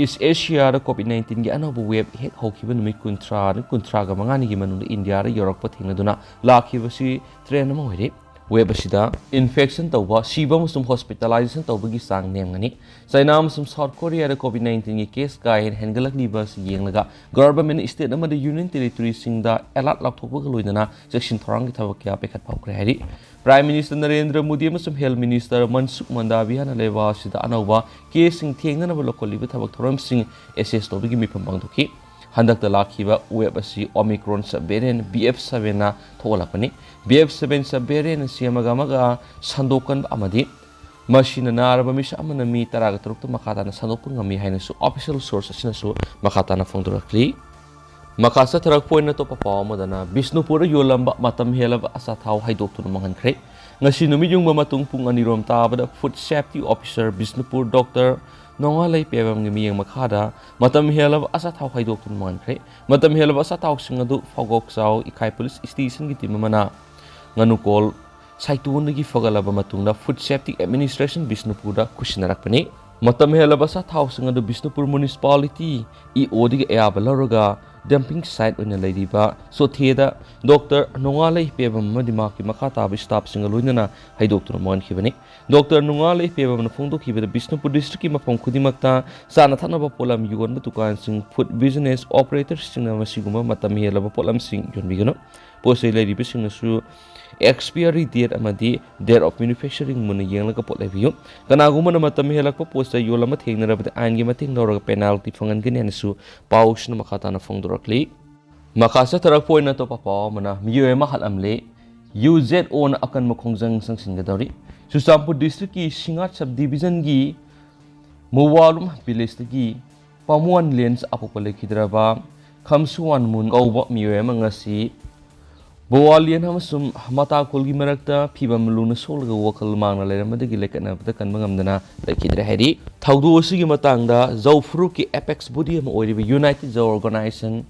ꯏꯁ ꯑꯦꯁꯤꯌꯥꯗ ꯀꯣꯚꯤꯗ ꯅꯥꯏꯟꯇꯤꯟꯒꯤ ꯑꯅꯧꯕ ꯋꯦꯕ ꯍꯦꯛ ꯍꯧꯈꯤꯕ ꯅꯨꯃꯤꯠ ꯀꯨꯟꯊ꯭ꯔꯥ, ꯀꯨꯟꯊ꯭ꯔꯥꯒ ꯃꯉꯥꯅꯤꯒꯤ ꯃꯅꯨꯡꯗ ꯏꯟꯗꯤꯌꯥꯗ ꯌꯧꯔꯛꯄ ꯊꯦꯡꯅꯗꯨꯅ ꯂꯥꯛꯈꯤꯕꯁꯤ ꯇ꯭ꯔꯦꯟ ꯑꯃ ꯑꯣꯏꯔꯦ꯫ ꯋꯦꯕ ꯑꯁꯤꯗ ꯏꯟꯐꯦꯛꯁꯟ ꯇꯧꯕ, ꯁꯤꯕ ꯑꯃꯁꯨꯡ ꯍꯣꯁꯄꯤꯇꯥꯂꯥꯏꯖꯦꯁꯟ ꯇꯧꯕꯒꯤ ꯆꯥꯡ ꯅꯦꯝꯒꯅꯤ꯫ ꯆꯥꯏꯅꯥ ꯑꯃꯁꯨꯡ ꯁꯥꯎꯠ ꯀꯣꯔꯤꯌꯥꯗ ꯀꯣꯚꯤꯗ ꯅꯥꯏꯟꯇꯤꯟꯒꯤ ꯀꯦꯁ ꯀꯥ ꯍꯦꯟꯅ ꯍꯦꯟꯒꯠꯂꯛꯂꯤꯕ ꯑꯁꯤ ꯌꯦꯡꯂꯒ ꯒꯚꯔꯟꯃꯦꯟꯠꯅ ꯁ꯭ꯇꯦꯠ ꯑꯃꯗꯤ ꯌꯨꯅꯤꯌꯟ ꯇꯦꯔꯤꯇꯣꯔꯤꯁꯤꯡꯗ ꯑꯦꯂꯔꯠ ꯂꯥꯎꯊꯣꯛꯄꯒ ꯂꯣꯏꯅꯅ ꯆꯦꯛꯁꯤꯟ ꯊꯧꯔꯥꯡꯒꯤ ꯊꯕꯛ ꯀꯌꯥ ꯄꯥꯏꯈꯠꯄ ꯍꯧꯈ꯭ꯔꯦ ꯍꯥꯏꯔꯤ꯫ ꯄ꯭ꯔꯥꯏꯝ ꯃꯤꯅꯤꯁꯇꯔ ꯅꯔꯦꯟꯗ꯭ꯔ ꯃꯣꯗꯤ ꯑꯃꯁꯨꯡ ꯍꯦꯜꯊ ꯃꯤꯅꯤꯁꯇꯔ ꯃꯟꯁꯨꯈ ꯃꯟꯗꯥꯚꯤꯌꯥꯅ ꯂꯩꯕꯥꯛ ꯑꯁꯤꯗ ꯑꯅꯧꯕ ꯀꯦꯁꯁꯤꯡ ꯊꯦꯡꯅꯅꯕ ꯂꯧꯈꯠꯂꯤꯕ ꯊꯕꯛ ꯊꯧꯔꯝꯁꯤꯡ ꯑꯦꯁꯦꯁ ꯇꯧꯕꯒꯤ ꯃꯤꯐꯝ ꯄꯥꯡꯊꯣꯛꯈꯤ꯫ ꯍꯟꯗꯛꯇ ꯂꯥꯛꯈꯤꯕ ꯋꯦꯕ ꯑꯁꯤ omicron sub variant B F ꯁꯕꯦꯟꯅ ꯊꯣꯛꯍꯜꯂꯛꯄꯅꯤ꯫ B F seven sub variant ꯑꯁꯤ ꯑꯃꯒ ꯑꯃꯒ ꯁꯟꯗꯣꯛꯀꯟꯕ ꯑꯃꯗꯤ ꯃꯁꯤꯅ ꯅꯥꯔꯕ ꯃꯤꯁꯛ ꯑꯃꯅ ꯃꯤ ꯇꯔꯥꯒ ꯇꯔꯨꯛꯇ ꯃꯈꯥ ꯇꯥꯅ ꯁꯟꯗꯣꯛꯄ ꯉꯝꯃꯤ ꯍꯥꯏꯅꯁꯨ ꯑꯣꯐꯤꯁꯤꯌꯦꯜ ꯁꯣꯔꯁ ꯑꯁꯤꯅꯁꯨ ꯃꯈꯥ ꯇꯥꯅ ꯐꯣꯡꯗꯣꯔꯛꯂꯤ꯫ ꯃꯈꯥ ꯆꯠꯊꯔꯛꯄ ꯑꯣꯏꯅ ꯑꯇꯣꯞꯄ ꯄꯥꯎ ꯑꯃꯗꯅ ꯕꯤꯁꯅꯨꯄꯨꯔꯗ ꯌꯣꯜꯂꯝꯕ ꯃꯇꯝ ꯍꯦꯜꯂꯕ ꯑꯆꯥꯊꯥꯎ ꯍꯥꯏꯗꯣꯛꯇꯨꯅ ꯃꯥꯡꯍꯟꯈ꯭ꯔꯦ꯫ ꯉꯁꯤ ꯅꯨꯃꯤꯠ ꯌꯨꯡꯕ ꯃꯇꯨꯡ ꯄꯨꯡ ꯑꯅꯤꯔꯣꯝ ꯇꯥꯕꯗ food safety officer Bishnupur doctor Nongalei ꯄꯦꯕꯝꯒꯤ ꯃꯤꯠꯌꯦꯡ ꯃꯈꯥꯗ ꯃꯇꯝ ꯍꯦꯜꯂꯕ ꯑꯆꯥꯊꯥꯎ ꯍꯥꯏꯗꯣꯛꯇꯨꯅ ꯃꯥꯡꯍꯟꯈ꯭ꯔꯦ꯫ ꯃꯇꯝ ꯍꯦꯜꯂꯕ ꯑꯆꯥꯊꯥꯎꯁꯤꯡ ꯑꯗꯨ ꯐꯥꯎꯒꯣꯛꯆꯥꯎ ꯏꯈꯥꯏ ꯄꯨꯂꯤꯁ ꯁ꯭ꯇꯦꯁꯟꯒꯤ ꯇꯤꯝ ꯑꯃꯅ ꯉꯥꯅꯨꯀꯣꯜ ꯁꯥꯏꯇꯣꯟꯗꯒꯤ ꯐꯒꯠꯂꯕ ꯃꯇꯨꯡꯗ ꯐꯨꯗ ꯁꯦꯐꯇꯤ ꯑꯦꯗꯃꯤꯅꯤꯁꯇ꯭ꯔꯦꯁꯟ ꯕꯤꯁꯅꯨꯄꯨꯔꯗ ꯈꯨꯠꯁꯤꯟꯅꯔꯛꯄꯅꯤ꯫ ꯃꯇꯝ ꯍꯦꯜꯂꯕ ꯑꯆꯥꯊꯥꯎꯁꯤꯡ ꯑꯗꯨ ꯕꯤꯁꯅꯨꯄꯨꯔ ꯃ꯭ꯌꯨꯅꯤꯁꯤꯄꯥꯂꯤꯇꯤ ꯏ ꯑꯣꯗꯒꯤ ꯑꯌꯥꯕ ꯂꯧꯔꯒ ꯗꯝꯄꯤꯡ ꯁꯥꯏꯠ ꯑꯣꯏꯅ ꯂꯩꯔꯤꯕ ꯆꯣꯊꯦꯗ ꯗꯣꯛꯇꯔ ꯅꯣꯡꯉꯥꯂꯩ ꯄꯦꯕꯝ ꯑꯃꯗꯤ ꯃꯍꯥꯛꯀꯤ ꯃꯈꯥ ꯇꯥꯕ ꯁ꯭ꯇꯥꯐꯁꯤꯡꯒ ꯂꯣꯏꯅꯅ ꯍꯩꯗꯣꯛꯇꯨꯅ ꯃꯥꯡꯍꯟꯈꯤꯕꯅꯤ꯫ ꯗꯣꯛꯇꯔ ꯅꯣꯡꯉꯥꯂꯩ ꯄꯦꯕꯝꯅ ꯐꯣꯡꯗꯣꯛꯈꯤꯕꯗ ꯕꯤꯁꯅꯨꯄꯨꯔ ꯗꯤꯁꯇ꯭ꯔꯤꯛꯀꯤ ꯃꯐꯝ ꯈꯨꯗꯤꯡꯃꯛꯇ ꯆꯥꯅ ꯊꯛꯅꯕ ꯄꯣꯠꯂꯝ ꯌꯣꯟꯕ ꯗꯨꯀꯥꯟꯁꯤꯡ, ꯐꯨꯗ ꯕꯤꯖꯤꯅꯦꯁ ꯑꯣꯄꯔꯦꯇꯔꯁꯤꯡꯅ ꯃꯁꯤꯒꯨꯝꯕ ꯃꯇꯝ ꯍꯦꯜꯂꯕ ꯄꯣꯠꯂꯝꯁꯤꯡ ꯌꯣꯟꯕꯤꯒꯅꯨ꯫ ꯄꯣꯠ ꯆꯩ ꯂꯩꯔꯤꯕꯁꯤꯡꯅꯁꯨ ꯑꯦꯛꯁꯄꯤꯌꯔꯤ ꯗꯦꯠ ꯑꯃꯗꯤ ꯗꯦꯠ ꯑꯣꯐ ꯃꯦꯅꯨꯐꯦꯛꯆꯔꯤꯡ ꯃꯨꯟꯅ ꯌꯦꯡꯂꯒ ꯄꯣꯠ ꯂꯩꯕꯤꯌꯨ꯫ ꯀꯅꯥꯒꯨꯝꯕꯅ ꯃꯇꯝ ꯍꯦꯜꯂꯛꯄ ꯄꯣꯠ ꯆꯩ ꯌꯣꯜꯂꯝꯕ ꯊꯦꯡꯅꯔꯕꯗꯤ ꯑꯥꯏꯟꯒꯤ ꯃꯇꯦꯡ ꯂꯧꯔꯒ ꯄꯦꯅꯥꯜꯇꯤ ꯐꯪꯍꯟꯒꯅꯤ ꯍꯥꯏꯅꯁꯨ ꯄꯥꯎꯁꯤꯅ ꯃꯈꯥ ꯇꯥꯅ ꯐꯣꯡꯗꯣꯔꯛꯂꯤ꯫ ꯃꯈꯥ ꯆꯠꯊꯔꯛꯄ ꯑꯣꯏꯅ ꯑꯇꯣꯞꯄ ꯄꯥꯎ ꯑꯃꯅ ꯃꯤꯑꯣꯏ ꯑꯃ ꯍꯥꯠꯂꯝꯂꯦ꯫ ꯌꯨ ꯖꯦꯠ ꯑꯣꯅ ꯑꯀꯟꯕ ꯈꯣꯡꯖꯪ ꯆꯪꯁꯤꯟꯒꯗꯧꯔꯤ꯫ ꯆꯨꯔꯆꯥꯟꯄꯨꯔ ꯗꯤꯁꯇ꯭ꯔꯤꯛꯀꯤ ꯁꯤꯡꯉꯥꯠ ꯁꯕ ꯗꯤꯕꯤꯖꯟꯒꯤ ꯃꯨꯋꯥꯂꯨꯝ ꯚꯤꯂꯦꯖꯇꯒꯤ ꯄꯥꯃꯨꯋꯥꯟ ꯂꯦꯟꯁ ꯑꯄꯣꯛꯄ ꯂꯩꯈꯤꯗ꯭ꯔꯕ ꯈꯝꯁꯨꯋꯥꯟ ꯃꯨꯟ ꯀꯧꯕ ꯃꯤꯑꯣꯏ ꯑꯃ ꯉꯁꯤ ꯕꯣꯋꯥꯂꯤꯌꯟ ꯑꯃꯁꯨꯡ ꯃꯇꯥꯈꯣꯜꯒꯤ ꯃꯔꯛꯇ ꯐꯤꯕꯝ ꯂꯨꯅ ꯁꯣꯛꯂꯒ ꯋꯥꯈꯜ ꯃꯥꯡꯅ ꯂꯩꯔꯝꯕꯗꯒꯤ ꯂꯩꯀꯠꯅꯕꯗ ꯀꯟꯕ ꯉꯝꯗꯅ ꯂꯩꯈꯤꯗ꯭ꯔꯦ ꯍꯥꯏꯔꯤ꯫ ꯊꯧꯗꯣꯛ ꯑꯁꯤꯒꯤ ꯃꯇꯥꯡꯗ ꯖꯧ ꯐꯨꯔꯨꯞꯀꯤ ꯑꯦꯄꯦꯛꯁ ꯕꯣꯗꯤ ꯑꯃ ꯑꯣꯏꯔꯤꯕ ꯌꯨꯅꯥꯏꯇꯦꯗ ꯖꯧ ꯑꯣꯔꯒꯅꯥꯏꯖꯦꯁꯟ,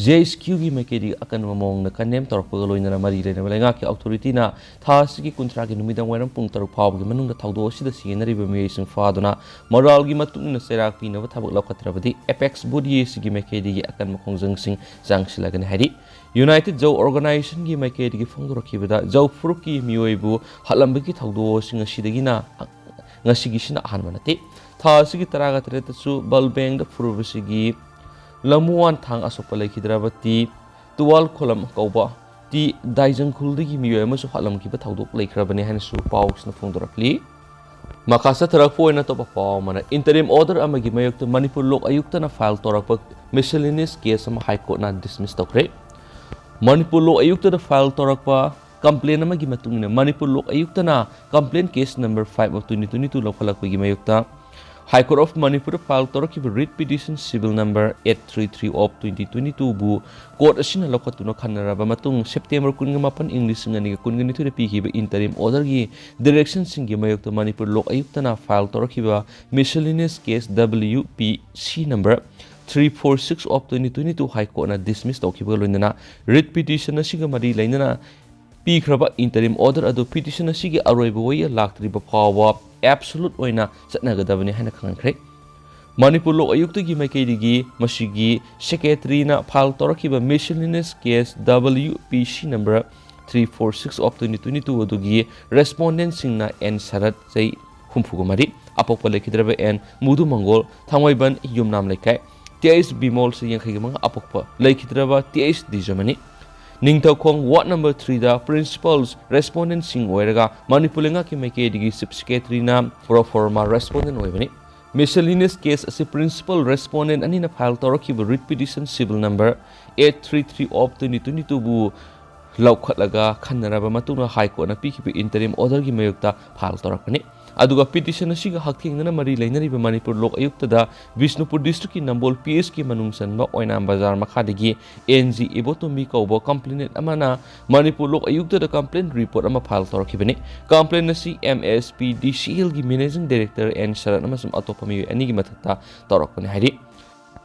ꯖꯦ ꯑꯩꯆ ꯀ꯭ꯌꯨꯒꯤ ꯃꯥꯏꯀꯩꯗꯒꯤ ꯑꯀꯟꯕ ꯃꯑꯣꯡꯗ ꯀꯟꯗꯦꯝ ꯇꯧꯔꯛꯄꯒ ꯂꯣꯏꯅꯅ ꯃꯔꯤ ꯂꯩꯅꯕ ꯂꯩꯉꯥꯛꯀꯤ ꯑꯣꯊꯣꯔꯤꯇꯤꯅ ꯊꯥ ꯑꯁꯤꯒꯤ ꯀꯨꯟꯊ꯭ꯔꯥꯒꯤ ꯅꯨꯃꯤꯗꯥꯡ ꯋꯥꯏꯔꯝ ꯄꯨꯡ ꯇꯔꯨꯛ ꯐꯥꯎꯕꯒꯤ ꯃꯅꯨꯡꯗ ꯊꯧꯗꯣꯛ ꯑꯁꯤꯗ ꯁꯤꯖꯤꯟꯅꯔꯤꯕ ꯃꯤꯑꯣꯏꯁꯤꯡ ꯐꯥꯗꯨꯅ ꯃꯣꯔꯥꯜꯒꯤ ꯃꯇꯨꯡ ꯏꯟꯅ ꯆꯩꯔꯥꯛ ꯄꯤꯅꯕ ꯊꯕꯛ ꯂꯧꯈꯠꯇ꯭ꯔꯕꯗꯤ ꯑꯦꯄꯦꯛꯁ ꯕꯣꯗꯤ ꯑꯁꯤꯒꯤ ꯃꯥꯏꯀꯩꯗꯒꯤ ꯑꯀꯟꯕ ꯈꯣꯡꯖꯪꯁꯤꯡ ꯆꯪꯁꯤꯜꯂꯒꯅꯤ ꯍꯥꯏꯔꯤ꯫ ꯌꯨꯅꯥꯏꯇꯦꯗ ꯖꯧ ꯑꯣꯔꯒꯅꯥꯏꯖꯦꯁꯟꯒꯤ ꯃꯥꯏꯀꯩꯗꯒꯤ ꯐꯣꯡꯗꯣꯔꯛꯈꯤꯕꯗ, ꯖꯧ ꯐꯨꯔꯨꯞꯀꯤ ꯃꯤꯑꯣꯏꯕꯨ ꯍꯥꯠꯂꯝꯕꯒꯤ ꯊꯧꯗꯣꯛ ꯑꯁꯤ ꯉꯁꯤꯗꯒꯤꯅ, ꯉꯁꯤꯒꯤꯁꯤꯅ ꯑꯍꯥꯟꯕ ꯅꯠꯇꯦ꯫ ꯊꯥ ꯑꯁꯤꯒꯤ ꯇꯔꯥꯒ ꯇꯔꯦꯠꯇꯁꯨ ꯕꯜ ꯕꯦꯡꯗ ꯐꯨꯔꯨꯕꯁꯤꯒꯤ ꯂꯝꯃꯨꯋꯥꯟ ꯊꯥꯡ ꯑꯁꯣꯛꯄ ꯂꯩꯈꯤꯗ꯭ꯔꯕ ꯇꯤ ꯇꯨꯋꯥꯜ ꯈꯣꯂꯝ ꯀꯧꯕ ꯇꯤ ꯗꯥꯏꯖꯪꯈꯨꯜꯗꯒꯤ ꯃꯤꯑꯣꯏ ꯑꯃꯁꯨ ꯍꯥꯠꯂꯝꯈꯤꯕ ꯊꯧꯗꯣꯛ ꯂꯩꯈ꯭ꯔꯕꯅꯤ ꯍꯥꯏꯅꯁꯨ ꯄꯥꯎꯁꯤꯅ ꯐꯣꯡꯗꯣꯔꯛꯂꯤ꯫ ꯃꯈꯥ ꯆꯠꯊꯔꯛꯄ ꯑꯣꯏꯅ ꯑꯇꯣꯞꯄ ꯄꯥꯎ ꯑꯃꯅ, ꯏꯟꯇꯔꯤꯝ ꯑꯣꯔꯗꯔ ꯑꯃꯒꯤ ꯃꯥꯌꯣꯛꯇ ꯃꯅꯤꯄꯨꯔ ꯂꯣꯛ ꯑꯌꯨꯛꯇꯅ ꯐꯥꯏꯜ ꯇꯧꯔꯛꯄ ꯃꯤꯁꯦꯂꯤꯅꯤꯌꯁ ꯀꯦꯁ ꯑꯃ ꯍꯥꯏ ꯀꯣꯔꯠꯅ ꯗꯤꯁꯃꯤꯁ ꯇꯧꯈ꯭ꯔꯦ꯫ ꯃꯅꯤꯄꯨꯔ ꯂꯣꯛ ꯑꯌꯨꯛꯇꯗ ꯐꯥꯏꯜ ꯇꯧꯔꯛꯄ ꯀꯝꯄ꯭ꯂꯦꯟ ꯑꯃꯒꯤ ꯃꯇꯨꯡ ꯏꯟꯅ, ꯃꯅꯤꯄꯨꯔ ꯂꯣꯛ ꯑꯌꯨꯛꯇꯅ complaint case number five of twenty twenty two ꯂꯧꯈꯠꯂꯛꯄꯒꯤ ꯃꯥꯌꯣꯛꯇ ꯍꯥꯏ ꯀꯣꯔꯠ ꯑꯣꯐ ꯃꯅꯤꯄꯨꯔꯗ ꯐꯥꯏꯜ ꯇꯧꯔꯛꯈꯤꯕ writ petition civil number eight three three of twenty twenty ꯇꯨꯕꯨ ꯀꯣꯔꯠ ꯑꯁꯤꯅ ꯂꯧꯈꯠꯇꯨꯅ ꯈꯟꯅꯔꯕ ꯃꯇꯨꯡ, ꯁꯦꯞꯇꯦꯝꯕꯔ ꯀꯨꯟꯒ ꯃꯥꯄꯟ, ꯏꯪ ꯂꯤꯁꯤꯡ ꯑꯅꯤꯒ ꯀꯨꯟꯒ ꯅꯤꯊꯣꯏꯗ ꯄꯤꯈꯤꯕ ꯏꯟꯇꯔꯤꯝ ꯑꯣꯔꯗꯔꯒꯤ ꯗꯤꯔꯦꯛꯁꯟꯁꯤꯡꯒꯤ ꯃꯥꯌꯣꯛꯇ ꯃꯅꯤꯄꯨꯔ ꯂꯣꯛ ꯑꯌꯨꯛꯇꯅ ꯐꯥꯏꯜ ꯇꯧꯔꯛꯈꯤꯕ ꯃꯤꯁꯦꯂꯤꯅꯤꯌꯁ case W P C number three four six of twenty twenty two high ꯀꯣꯔꯠꯅ ꯗꯤꯁꯃꯤꯁ ꯇꯧꯈꯤꯕꯒ ꯂꯣꯏꯅꯅ ꯔꯤꯠ ꯄꯤꯇꯤꯁꯟ ꯑꯁꯤꯒ ꯃꯔꯤ ꯂꯩꯅꯅ ꯄꯤꯈ꯭ꯔꯕ ꯏꯟꯇꯔꯤꯝ ꯑꯣꯔꯗꯔ ꯑꯗꯨ ꯄꯤꯇꯤꯁꯟ ꯑꯁꯤꯒꯤ ꯑꯔꯣꯏꯕ ꯋꯥꯌꯦꯜ ꯂꯥꯛꯇ꯭ꯔꯤꯕ ꯐꯥꯎꯕ ꯑꯦꯕꯁꯣꯂꯨꯠ ꯑꯣꯏꯅ ꯆꯠꯅꯒꯗꯕꯅꯤ ꯍꯥꯏꯅ ꯈꯪꯍꯟꯈ꯭ꯔꯦ꯫ ꯃꯅꯤꯄꯨꯔ ꯂꯣꯛ ꯑꯌꯨꯛꯇꯒꯤ ꯃꯥꯏꯀꯩꯗꯒꯤ ꯃꯁꯤꯒꯤ ꯁꯦꯀ꯭ꯔꯦꯇꯔꯤꯅ ꯐꯥꯏꯜ ꯇꯧꯔꯛꯈꯤꯕ ꯃꯤꯁꯦꯂꯤꯅꯤꯌꯁ case W P C number three four six of twenty twenty two ꯑꯗꯨꯒꯤ ꯔꯦꯁꯄꯣꯟꯗꯦꯟꯁꯤꯡꯅ ꯑꯦꯟ ꯁꯔꯠ, ꯆꯍꯤ ꯍꯨꯝꯐꯨꯒ ꯃꯔꯤ, ꯑꯄꯣꯛꯄ ꯂꯩꯈꯤꯗ꯭ꯔꯕ ꯑꯦꯟ ꯃꯨꯗꯨ ꯃꯪꯒꯣꯜ, ꯊꯥꯡꯃꯩꯕꯟ ꯌꯨꯝꯅꯥꯝ ꯂꯩꯀꯥꯏ, ꯇꯤ ꯑꯩꯆ ꯕꯤꯃꯣꯜ, ꯆꯍꯤ ꯌꯥꯡꯈꯩꯒ ꯃꯉꯥ, ꯑꯄꯣꯛꯄ ꯂꯩꯈꯤꯗ꯭ꯔꯕ T H ꯗꯤꯖꯃꯅꯤ, Ningthoukhong ward number ꯊ꯭ꯔꯤꯗ ꯄ꯭ꯔꯤꯟꯁꯤꯄꯜ ꯔꯦꯁꯄꯣꯟꯗꯦꯟꯁꯤꯡ ꯑꯣꯏꯔꯒ ꯃꯅꯤꯄꯨꯔ ꯂꯩꯉꯥꯛꯀꯤ ꯃꯥꯏꯀꯩꯗꯒꯤ ꯆꯤꯐ ꯁꯦꯀ꯭ꯔꯦꯇꯔꯤꯅ ꯄ꯭ꯔꯣꯐꯣꯔꯃꯥ ꯔꯦꯁꯄꯣꯟꯗꯦꯟ ꯑꯣꯏꯕꯅꯤ꯫ ꯃꯤꯁꯦꯂꯤꯅꯤꯌꯁ ꯀꯦꯁ ꯑꯁꯤ ꯄ꯭ꯔꯤꯟꯁꯤꯄꯜ ꯔꯦꯁꯄꯣꯟꯗꯦꯟ ꯑꯅꯤꯅ ꯐꯥꯏꯜ ꯇꯧꯔꯛꯈꯤꯕ writ petition civil number eight three three of twenty twenty ꯇꯨꯕꯨ ꯂꯧꯈꯠꯂꯒ ꯈꯟꯅꯔꯕ ꯃꯇꯨꯡꯗ ꯍꯥꯏ ꯀꯣꯔꯠꯅ ꯄꯤꯈꯤꯕ ꯏꯟꯇꯔꯤꯝ ꯑꯣꯔꯗꯔꯒꯤ ꯃꯥꯌꯣꯛꯇ ꯐꯥꯏꯜ ꯇꯧꯔꯛꯄꯅꯤ꯫ ꯑꯗꯨꯒ ꯄꯤꯇꯤꯁꯟ ꯑꯁꯤꯒ ꯍꯛꯊꯦꯡꯅꯅ ꯃꯔꯤ ꯂꯩꯅꯔꯤꯕ ꯃꯅꯤꯄꯨꯔ ꯂꯣꯛ ꯑꯌꯨꯛꯇꯗ ꯕꯤꯁꯅꯨꯄꯨꯔ ꯗꯤꯁꯇ꯭ꯔꯤꯛꯀꯤ ꯅꯝꯕꯣꯜ ꯄꯤ ꯑꯦꯁꯀꯤ ꯃꯅꯨꯡ ꯆꯟꯕ ꯑꯣꯏꯅꯥꯝ ꯕꯖꯥꯔ ꯃꯈꯥꯗꯒꯤ ꯑꯦꯟ ꯖꯤ ꯏꯕꯣꯇꯣꯝꯕꯤ ꯀꯧꯕ ꯀꯝꯄ꯭ꯂꯦꯅꯦꯟ ꯑꯃꯅ ꯃꯅꯤꯄꯨꯔ ꯂꯣꯛ ꯑꯌꯨꯛꯇꯗ ꯀꯝꯄ꯭ꯂꯦꯟ ꯔꯤꯄꯣꯔꯠ ꯑꯃ ꯐꯥꯏꯜ ꯇꯧꯔꯛꯈꯤꯕꯅꯤ꯫ ꯀꯝꯄ꯭ꯂꯦꯟ ꯑꯁꯤ ꯑꯦꯝ ꯑꯦꯁ ꯄꯤ ꯗꯤ ꯁꯤ ꯑꯦꯜꯒꯤ ꯃꯦꯅꯦꯖꯤꯡ ꯗꯥꯏꯔꯦꯛꯇꯔ ꯑꯦꯟ ꯁꯔꯠ ꯑꯃꯁꯨꯡ ꯑꯇꯣꯞꯄ ꯃꯤꯑꯣꯏ ꯑꯅꯤꯒꯤ ꯃꯊꯛꯇ ꯇꯧꯔꯛꯄꯅꯤ ꯍꯥꯏꯔꯤ꯫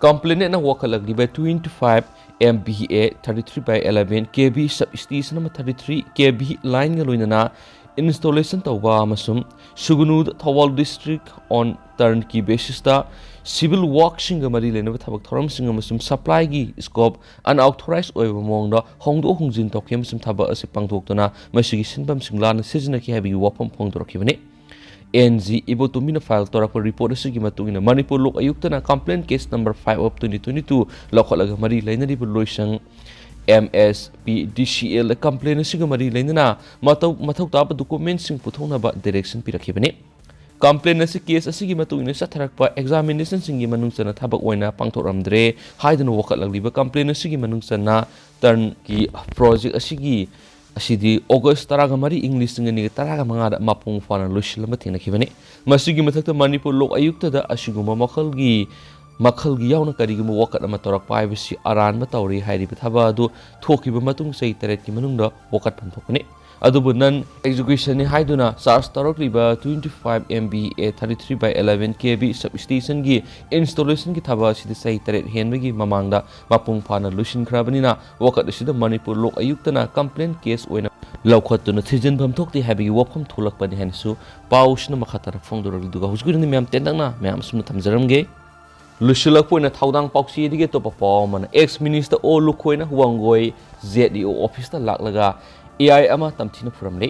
ꯀꯝꯄ꯭ꯂꯦꯅꯦꯟꯅ ꯋꯥꯀꯠꯂꯛꯂꯤꯕ twenty five M V A thirty three by eleven K V substation ꯑꯃ thirty three K V line-ꯒ ꯂꯣꯏꯅꯅ installation ꯇꯧꯕ ꯑꯃꯁꯨꯡ ꯁꯨꯒꯅꯨꯗ Thoubal district on turnkey basis-ꯇ civil work-ꯁꯤꯡꯒ ꯃꯔꯤ ꯂꯩꯅꯕ ꯊꯕꯛ ꯊꯧꯔꯝꯁꯤꯡ ꯑꯃꯁꯨꯡ supply-ꯒꯤ scope unauthorized ꯑꯣꯏꯕ ꯃꯑꯣꯡꯗ ꯍꯣꯡꯗꯣꯛ ꯍꯣꯡꯖꯤꯟ ꯇꯧꯈꯤ ꯑꯃꯁꯨꯡ ꯊꯕꯛ ꯑꯁꯤ ꯄꯥꯡꯊꯣꯛꯇꯨꯅ ꯃꯁꯤꯒꯤ ꯁꯤꯟꯐꯝꯁꯤꯡ ꯂꯥꯟꯅ ꯁꯤꯖꯤꯟꯅꯈꯤ ꯍꯥꯏꯕꯒꯤ ꯋꯥꯐꯝ ꯐꯣꯡꯗꯣꯔꯛꯈꯤꯕꯅꯤ꯫ ꯑꯦꯟ ꯖꯤ ꯏꯕꯣꯇꯣꯝꯕꯤꯅ ꯐꯥꯏꯜ ꯇꯧꯔꯛꯄ ꯔꯤꯄꯣꯔꯠ ꯑꯁꯤꯒꯤ ꯃꯇꯨꯡ ꯏꯟꯅ ꯃꯅꯤꯄꯨꯔ ꯂꯣꯛ ꯑꯌꯨꯛꯇꯅ complaint case number five of twenty twenty two ꯂꯧꯈꯠꯂꯒ ꯃꯔꯤ ꯂꯩꯅꯔꯤꯕ ꯂꯣꯏꯁꯪ ꯑꯦꯝ ꯑꯦꯁ ꯄꯤ ꯗꯤ ꯁꯤ ꯑꯦꯜꯗ complaint ꯑꯁꯤꯒ ꯃꯔꯤ ꯂꯩꯅꯅ ꯃꯇꯧ ꯃꯊꯧ ꯇꯥꯕ document-ꯁꯤꯡ ꯄꯨꯊꯣꯛꯅꯕ direction ꯄꯤꯔꯛꯈꯤꯕꯅꯤ꯫ Complaint ꯑꯁꯤ case ꯑꯁꯤꯒꯤ ꯃꯇꯨꯡ ꯏꯟꯅ ꯆꯠꯊꯔꯛꯄ examination-ꯁꯤꯡꯒꯤ ꯃꯅꯨꯡ ꯆꯟꯅ ꯊꯕꯛ ꯑꯣꯏꯅ ꯄꯥꯡꯊꯣꯛꯂꯝꯗ꯭ꯔꯦ ꯍꯥꯏꯗꯨꯅ ꯋꯥꯀꯠꯂꯛꯂꯤꯕ complaint ꯑꯁꯤꯒꯤ ꯃꯅꯨꯡ ꯆꯟꯅ turnkey project ꯑꯁꯤꯒꯤ ꯑꯁꯤꯗꯤ ꯑꯣꯒꯁ ꯇꯔꯥꯒ ꯃꯔꯤ, ꯏꯪ ꯂꯤꯁꯤꯡ ꯑꯅꯤꯒ ꯇꯔꯥꯒ ꯃꯉꯥꯗ ꯃꯄꯨꯡ ꯐꯥꯅ ꯂꯣꯏꯁꯤꯜꯂꯝꯕ ꯊꯦꯡꯅꯈꯤꯕꯅꯤ꯫ ꯃꯁꯤꯒꯤ ꯃꯊꯛꯇ ꯃꯅꯤꯄꯨꯔ ꯂꯣꯛ ꯑꯌꯨꯛꯇꯗ ꯑꯁꯤꯒꯨꯝꯕ ꯃꯈꯜꯒꯤ, ꯃꯈꯜꯒꯤ ꯌꯥꯎꯅ ꯀꯔꯤꯒꯨꯝꯕ ꯋꯥꯀꯠ ꯑꯃ ꯇꯧꯔꯛꯄ ꯍꯥꯏꯕꯁꯤ ꯑꯔꯥꯟꯕ ꯇꯧꯔꯦ ꯍꯥꯏꯔꯤꯕ ꯊꯕꯛ ꯑꯗꯨ ꯊꯣꯛꯈꯤꯕ ꯃꯇꯨꯡ ꯆꯍꯤ ꯇꯔꯦꯠꯀꯤ ꯃꯅꯨꯡꯗ ꯋꯥꯀꯠ ꯄꯥꯡꯊꯣꯛꯀꯅꯤ꯫ ꯑꯗꯨꯕꯨ non execution-ꯅꯤ ꯍꯥꯏꯗꯨꯅ charge ꯇꯧꯔꯛꯂꯤꯕ twenty five M V A thirty three by eleven K V substation-ꯒꯤ installation-ꯒꯤ ꯊꯕꯛ ꯑꯁꯤꯗꯤ ꯆꯍꯤ ꯇꯔꯦꯠ ꯍꯦꯟꯕꯒꯤ ꯃꯃꯥꯡꯗ ꯃꯄꯨꯡ ꯐꯥꯅ ꯂꯣꯏꯁꯤꯟꯈ꯭ꯔꯕꯅꯤꯅ, ꯋꯥꯀꯠ ꯑꯁꯤꯗ ꯃꯅꯤꯄꯨꯔ ꯂꯣꯛ ꯑꯌꯨꯛꯇꯅ complaint case ꯑꯣꯏꯅ ꯂꯧꯈꯠꯇꯨꯅ ꯊꯤꯖꯤꯟꯐꯝ ꯊꯣꯛꯇꯦ ꯍꯥꯏꯕꯒꯤ ꯋꯥꯐꯝ ꯊꯣꯛꯂꯛꯄꯅꯤ ꯍꯥꯏꯅꯁꯨ ꯄꯥꯎꯁꯤꯅ ꯃꯈꯥ ꯇꯥꯅ ꯐꯣꯡꯗꯣꯔꯛꯂꯤ꯫ ꯑꯗꯨꯒ ꯍꯧꯖꯤꯛꯀꯤ ꯑꯣꯏꯅꯗꯤ ꯃꯌꯥꯝ ꯇꯦꯟꯇꯛꯅ ꯃꯌꯥꯝ ꯑꯁꯨꯝꯅ ꯊꯝꯖꯔꯝꯒꯦ꯫ ꯂꯣꯏꯁꯤꯜꯂꯛꯄ ꯑꯣꯏꯅ ꯊꯧꯗꯥꯡ ꯄꯥꯎꯆꯦꯗꯒꯤ ꯑꯇꯣꯞꯄ ꯄꯥꯎ ꯑꯃꯅ, ex minister ꯑꯣ ꯂꯨꯈꯣꯏꯅ ꯋꯥꯡꯒꯣꯏ Z E O office-ꯇ ꯂꯥꯛꯂꯒ ꯑꯦ ꯑꯥꯏ ꯑꯃ ꯇꯝꯊꯤꯅ ꯐꯨꯔꯝꯂꯤ꯫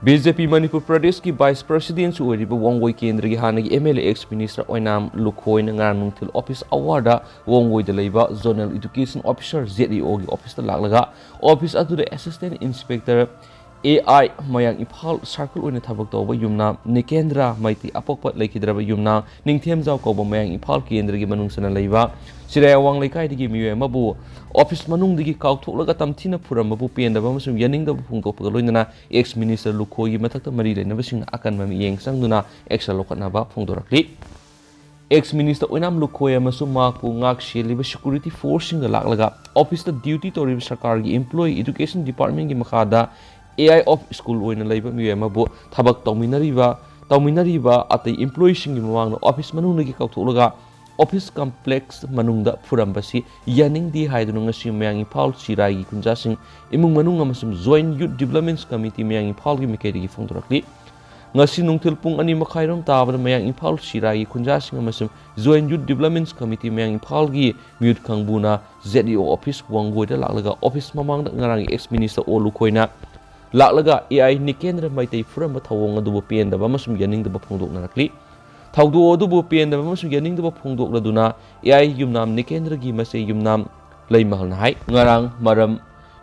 ꯕꯤ ꯖꯦ ꯄꯤ ꯃꯅꯤꯄꯨꯔ ꯄ꯭ꯔꯗꯦꯁꯀꯤ vice president-ꯁꯨ ꯑꯣꯏꯔꯤꯕ ꯋꯥꯡꯒꯣꯏ ꯀꯦꯟꯗ꯭ꯔꯒꯤ ꯍꯥꯟꯅꯒꯤ M L A ex minister ꯑꯣꯏꯅꯥꯝ ꯂꯨꯈꯣꯏꯅ ꯉꯔꯥꯡ ꯅꯨꯡꯊꯤꯜ office hour-ꯗ ꯋꯥꯡꯒꯣꯏꯗ ꯂꯩꯕ zonal education officer Z E O-ꯒꯤ office-ꯇ ꯂꯥꯛꯂꯒ office ꯑꯗꯨꯗ assistant inspector ꯑꯦ ꯑꯥꯏ ꯃꯌꯥꯡ ꯏꯝꯐꯥꯜ ꯁꯥꯔꯀꯜ ꯑꯣꯏꯅ ꯊꯕꯛ ꯇꯧꯕ ꯌꯨꯝꯅꯥꯝ ꯅꯤꯀꯦꯟꯗ꯭ꯔ ꯃꯩꯇꯩ ꯑꯄꯣꯛꯄ ꯂꯩꯈꯤꯗ꯭ꯔꯕ ꯌꯨꯝꯅꯥꯝ ꯅꯤꯡꯊꯦꯝꯖꯥꯎ ꯀꯧꯕ ꯃꯌꯥꯡ ꯏꯝꯐꯥꯜ ꯀꯦꯟꯗ꯭ꯔꯒꯤ ꯃꯅꯨꯡ ꯆꯟꯅ ꯂꯩꯕ ꯁꯤꯔꯥꯏ ꯑꯋꯥꯡ ꯂꯩꯀꯥꯏꯗꯒꯤ ꯃꯤꯑꯣꯏ ꯑꯃꯕꯨ ꯑꯣꯐꯤꯁ ꯃꯅꯨꯡꯗꯒꯤ ꯀꯥꯎꯊꯣꯛꯂꯒ ꯇꯝꯊꯤꯅ ꯐꯨꯔꯝꯕꯕꯨ ꯄꯦꯟꯗꯕ ꯑꯃꯁꯨꯡ ꯌꯥꯅꯤꯡꯗꯕ ꯐꯣꯡꯗꯣꯛꯄꯒ ꯂꯣꯏꯅꯅ ꯑꯦꯛꯁ ꯃꯤꯅꯤꯁꯇꯔ ꯂꯨꯈꯣꯏꯒꯤ ꯃꯊꯛꯇ ꯃꯔꯤ ꯂꯩꯅꯕꯁꯤꯡꯅ ꯑꯀꯟꯕ ꯃꯤꯠꯌꯦꯡ ꯆꯪꯗꯨꯅ ꯑꯦꯛꯁꯟ ꯂꯧꯈꯠꯅꯕ ꯐꯣꯡꯗꯣꯔꯛꯂꯤ꯫ ꯑꯦꯛꯁ ꯃꯤꯅꯤꯁꯇꯔ ꯑꯣꯏꯅꯥꯝ ꯂꯨꯈꯣꯏ ꯑꯃꯁꯨꯡ ꯃꯍꯥꯛꯄꯨ ꯉꯥꯛ ꯁꯦꯜꯂꯤꯕ ꯁꯦꯀ꯭ꯌꯨꯔꯤꯇꯤ ꯐꯣꯔꯁꯁꯤꯡꯒ ꯂꯥꯛꯂꯒ ꯑꯣꯐꯤꯁꯇ ꯗ꯭ꯌꯨꯇꯤ ꯇꯧꯔꯤꯕ ꯁꯔꯀꯥꯔꯒꯤ ꯏꯝꯄ꯭ꯂꯣꯌꯤ ꯑꯦꯗꯨꯀꯦꯁꯟ ꯗꯤꯄꯥꯔꯠꯃꯦꯟꯒꯤ ꯃꯈꯥꯗ ꯑꯦ ꯑꯥꯏ ꯑꯣꯐ ꯁ꯭ꯀꯨꯜ ꯑꯣꯏꯅ ꯂꯩꯕ ꯃꯤꯑꯣꯏ ꯑꯃꯕꯨ ꯊꯕꯛ ꯇꯧꯃꯤꯟꯅꯔꯤꯕ, ꯇꯧꯃꯤꯟꯅꯔꯤꯕ ꯑꯇꯩ ꯏꯝꯄ꯭ꯂꯣꯌꯤꯁꯤꯡꯒꯤ ꯃꯃꯥꯡꯗ ꯑꯣꯐꯤꯁ ꯃꯅꯨꯡꯗꯒꯤ ꯀꯧꯊꯣꯛꯂꯒ ꯑꯣꯐꯤꯁ ꯀꯝꯄ꯭ꯂꯦꯛꯁ ꯃꯅꯨꯡꯗ ꯐꯨꯔꯝꯕꯁꯤ ꯌꯥꯅꯤꯡꯗꯦ ꯍꯥꯏꯗꯨꯅ ꯉꯁꯤ ꯃꯌꯥꯡ ꯏꯝꯐꯥꯜ ꯁꯤꯔꯥꯏꯒꯤ ꯈꯨꯟꯖꯥꯁꯤꯡ, ꯏꯃꯨꯡ ꯃꯅꯨꯡ ꯑꯃꯁꯨꯡ ꯖꯣꯏꯟꯠ ꯌꯨꯠ ꯗꯤꯕ꯭ꯂꯞꯃꯦꯟꯠꯁ ꯀꯃꯤꯇꯤ ꯃꯌꯥꯡ ꯏꯝꯐꯥꯜꯒꯤ ꯃꯥꯏꯀꯩꯗꯒꯤ ꯐꯣꯡꯗꯣꯔꯛꯂꯤ꯫ ꯉꯁꯤ ꯅꯨꯡꯊꯤꯜ ꯄꯨꯡ ꯑꯅꯤ ꯃꯈꯥꯏꯔꯣꯝ ꯇꯥꯕꯗ ꯃꯌꯥꯡ ꯏꯝꯐꯥꯜ ꯁꯤꯔꯥꯏꯒꯤ ꯈꯨꯟꯖꯥꯁꯤꯡ ꯑꯃꯁꯨꯡ ꯖꯣꯏꯟꯠ ꯌꯨꯠ ꯗꯤꯕ꯭ꯂꯞꯃꯦꯟꯠꯁ ꯀꯃꯤꯇꯤ ꯃꯌꯥꯡ ꯏꯝꯐꯥꯜꯒꯤ ꯃꯤꯍꯨꯠ ꯀꯥꯡꯕꯨꯅ ꯖꯦꯠ ꯏ ꯑꯣ ꯑꯣꯐꯤꯁ ꯋꯥꯡꯒꯣꯏꯗ ꯂꯥꯛꯂꯒ ꯑꯣꯐꯤꯁ ꯃꯃꯥꯡꯗ ꯉꯔꯥꯡꯒꯤ ꯑꯦꯛꯁ ꯃꯤꯅꯤꯁꯇꯔ ꯑꯣ ꯂꯨꯈꯣꯏꯅ ꯂꯥꯛꯂꯒ ꯑꯦ ꯑꯥꯏ ꯅꯤꯀꯦꯟꯗ꯭ꯔ ꯃꯩꯇꯩ ꯐꯨꯔꯝꯕ ꯊꯧꯑꯣꯡ ꯑꯗꯨꯕꯨ ꯄꯦꯟꯗꯕ ꯑꯃꯁꯨꯡ ꯌꯥꯅꯤꯡꯗꯕ ꯐꯣꯡꯗꯣꯛꯅꯔꯛꯂꯤ꯫ ꯊꯧꯗꯣꯛ ꯑꯗꯨꯕꯨ ꯄꯦꯟꯗꯕ ꯑꯃꯁꯨꯡ ꯌꯥꯅꯤꯡꯗꯕ ꯐꯣꯡꯗꯣꯛꯂꯗꯨꯅ ꯑꯦ ꯑꯥꯏ ꯌꯨꯝꯅꯥꯝ ꯅꯤꯀꯦꯟꯗ꯭ꯔꯒꯤ ꯃꯆꯦ ꯌꯨꯝꯅꯥꯝ ꯂꯩꯃꯍꯜꯅ ꯍꯥꯏ, ꯉꯔꯥꯡ ꯃꯔꯝ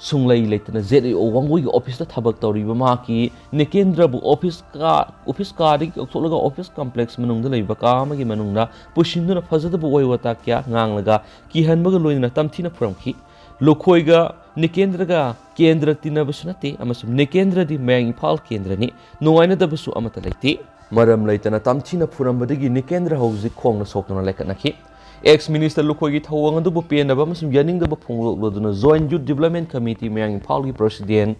ꯁꯨꯡꯂꯩ ꯂꯩꯇꯅ ꯖꯦꯠ ꯏ ꯑꯣ ꯋꯥꯡꯒꯣꯏꯒꯤ ꯑꯣꯐꯤꯁꯇ ꯊꯕꯛ ꯇꯧꯔꯤꯕ ꯃꯍꯥꯛꯀꯤ ꯅꯤꯀꯦꯟꯗ꯭ꯔꯕꯨ ꯑꯣꯐꯤꯁ ꯀꯥ, ꯑꯣꯐꯤꯁ ꯀꯥꯗꯒꯤ ꯀꯧꯊꯣꯛꯂꯒ ꯑꯣꯐꯤꯁ ꯀꯝꯄ꯭ꯂꯦꯛꯁ ꯃꯅꯨꯡꯗ ꯂꯩꯕ ꯀꯥ ꯑꯃꯒꯤ ꯃꯅꯨꯡꯗ ꯄꯨꯁꯤꯟꯗꯨꯅ ꯐꯖꯗꯕ ꯋꯥꯍꯩ ꯋꯥꯇꯥ ꯀꯌꯥ ꯉꯥꯡꯂꯒ ꯀꯤꯍꯟꯕꯒ ꯂꯣꯏꯅꯅ ꯇꯝꯊꯤꯅ ꯐꯨꯔꯝꯈꯤ꯫ ꯂꯨꯈꯣꯏꯒ ꯅꯤꯀꯦꯟꯗ꯭ꯔꯒ ꯀꯦꯟꯗ꯭ꯔ ꯇꯤꯟꯅꯕꯁꯨ ꯅꯠꯇꯦ ꯑꯃꯁꯨꯡ ꯅꯤꯀꯦꯟꯗ꯭ꯔꯗꯤ ꯃꯌꯥꯡ ꯏꯝꯐꯥꯜ ꯀꯦꯟꯗ꯭ꯔꯅꯤ꯫ ꯅꯨꯡꯉꯥꯏꯅꯗꯕꯁꯨ ꯑꯃꯠꯇ ꯂꯩꯇꯦ꯫ ꯃꯔꯝ ꯂꯩꯇꯅ ꯇꯝꯊꯤꯅ ꯐꯨꯔꯝꯕꯗꯒꯤ ꯅꯤꯀꯦꯟꯗ꯭ꯔ ꯍꯧꯖꯤꯛ ꯈꯣꯡꯅ ꯁꯣꯛꯇꯨꯅ ꯂꯩꯈꯠꯅꯈꯤ꯫ ꯑꯦꯛꯁ ꯃꯤꯅꯤꯁꯇꯔ ꯂꯨꯈꯣꯏꯒꯤ ꯊꯧꯑꯣꯡ ꯑꯗꯨꯕꯨ ꯄꯦꯟꯗꯕ ꯑꯃꯁꯨꯡ ꯌꯥꯅꯤꯡꯗꯕ ꯐꯣꯡꯗꯣꯛꯂꯗꯨꯅ ꯖꯣꯏꯟꯠ ꯌꯨꯠ ꯗꯤꯕ꯭ꯂꯞꯃꯦꯟꯠ ꯀꯃꯤꯇꯤ ꯃꯌꯥꯡ ꯏꯝꯐꯥꯜꯒꯤ ꯄ꯭ꯔꯁꯤꯗꯦꯟꯠ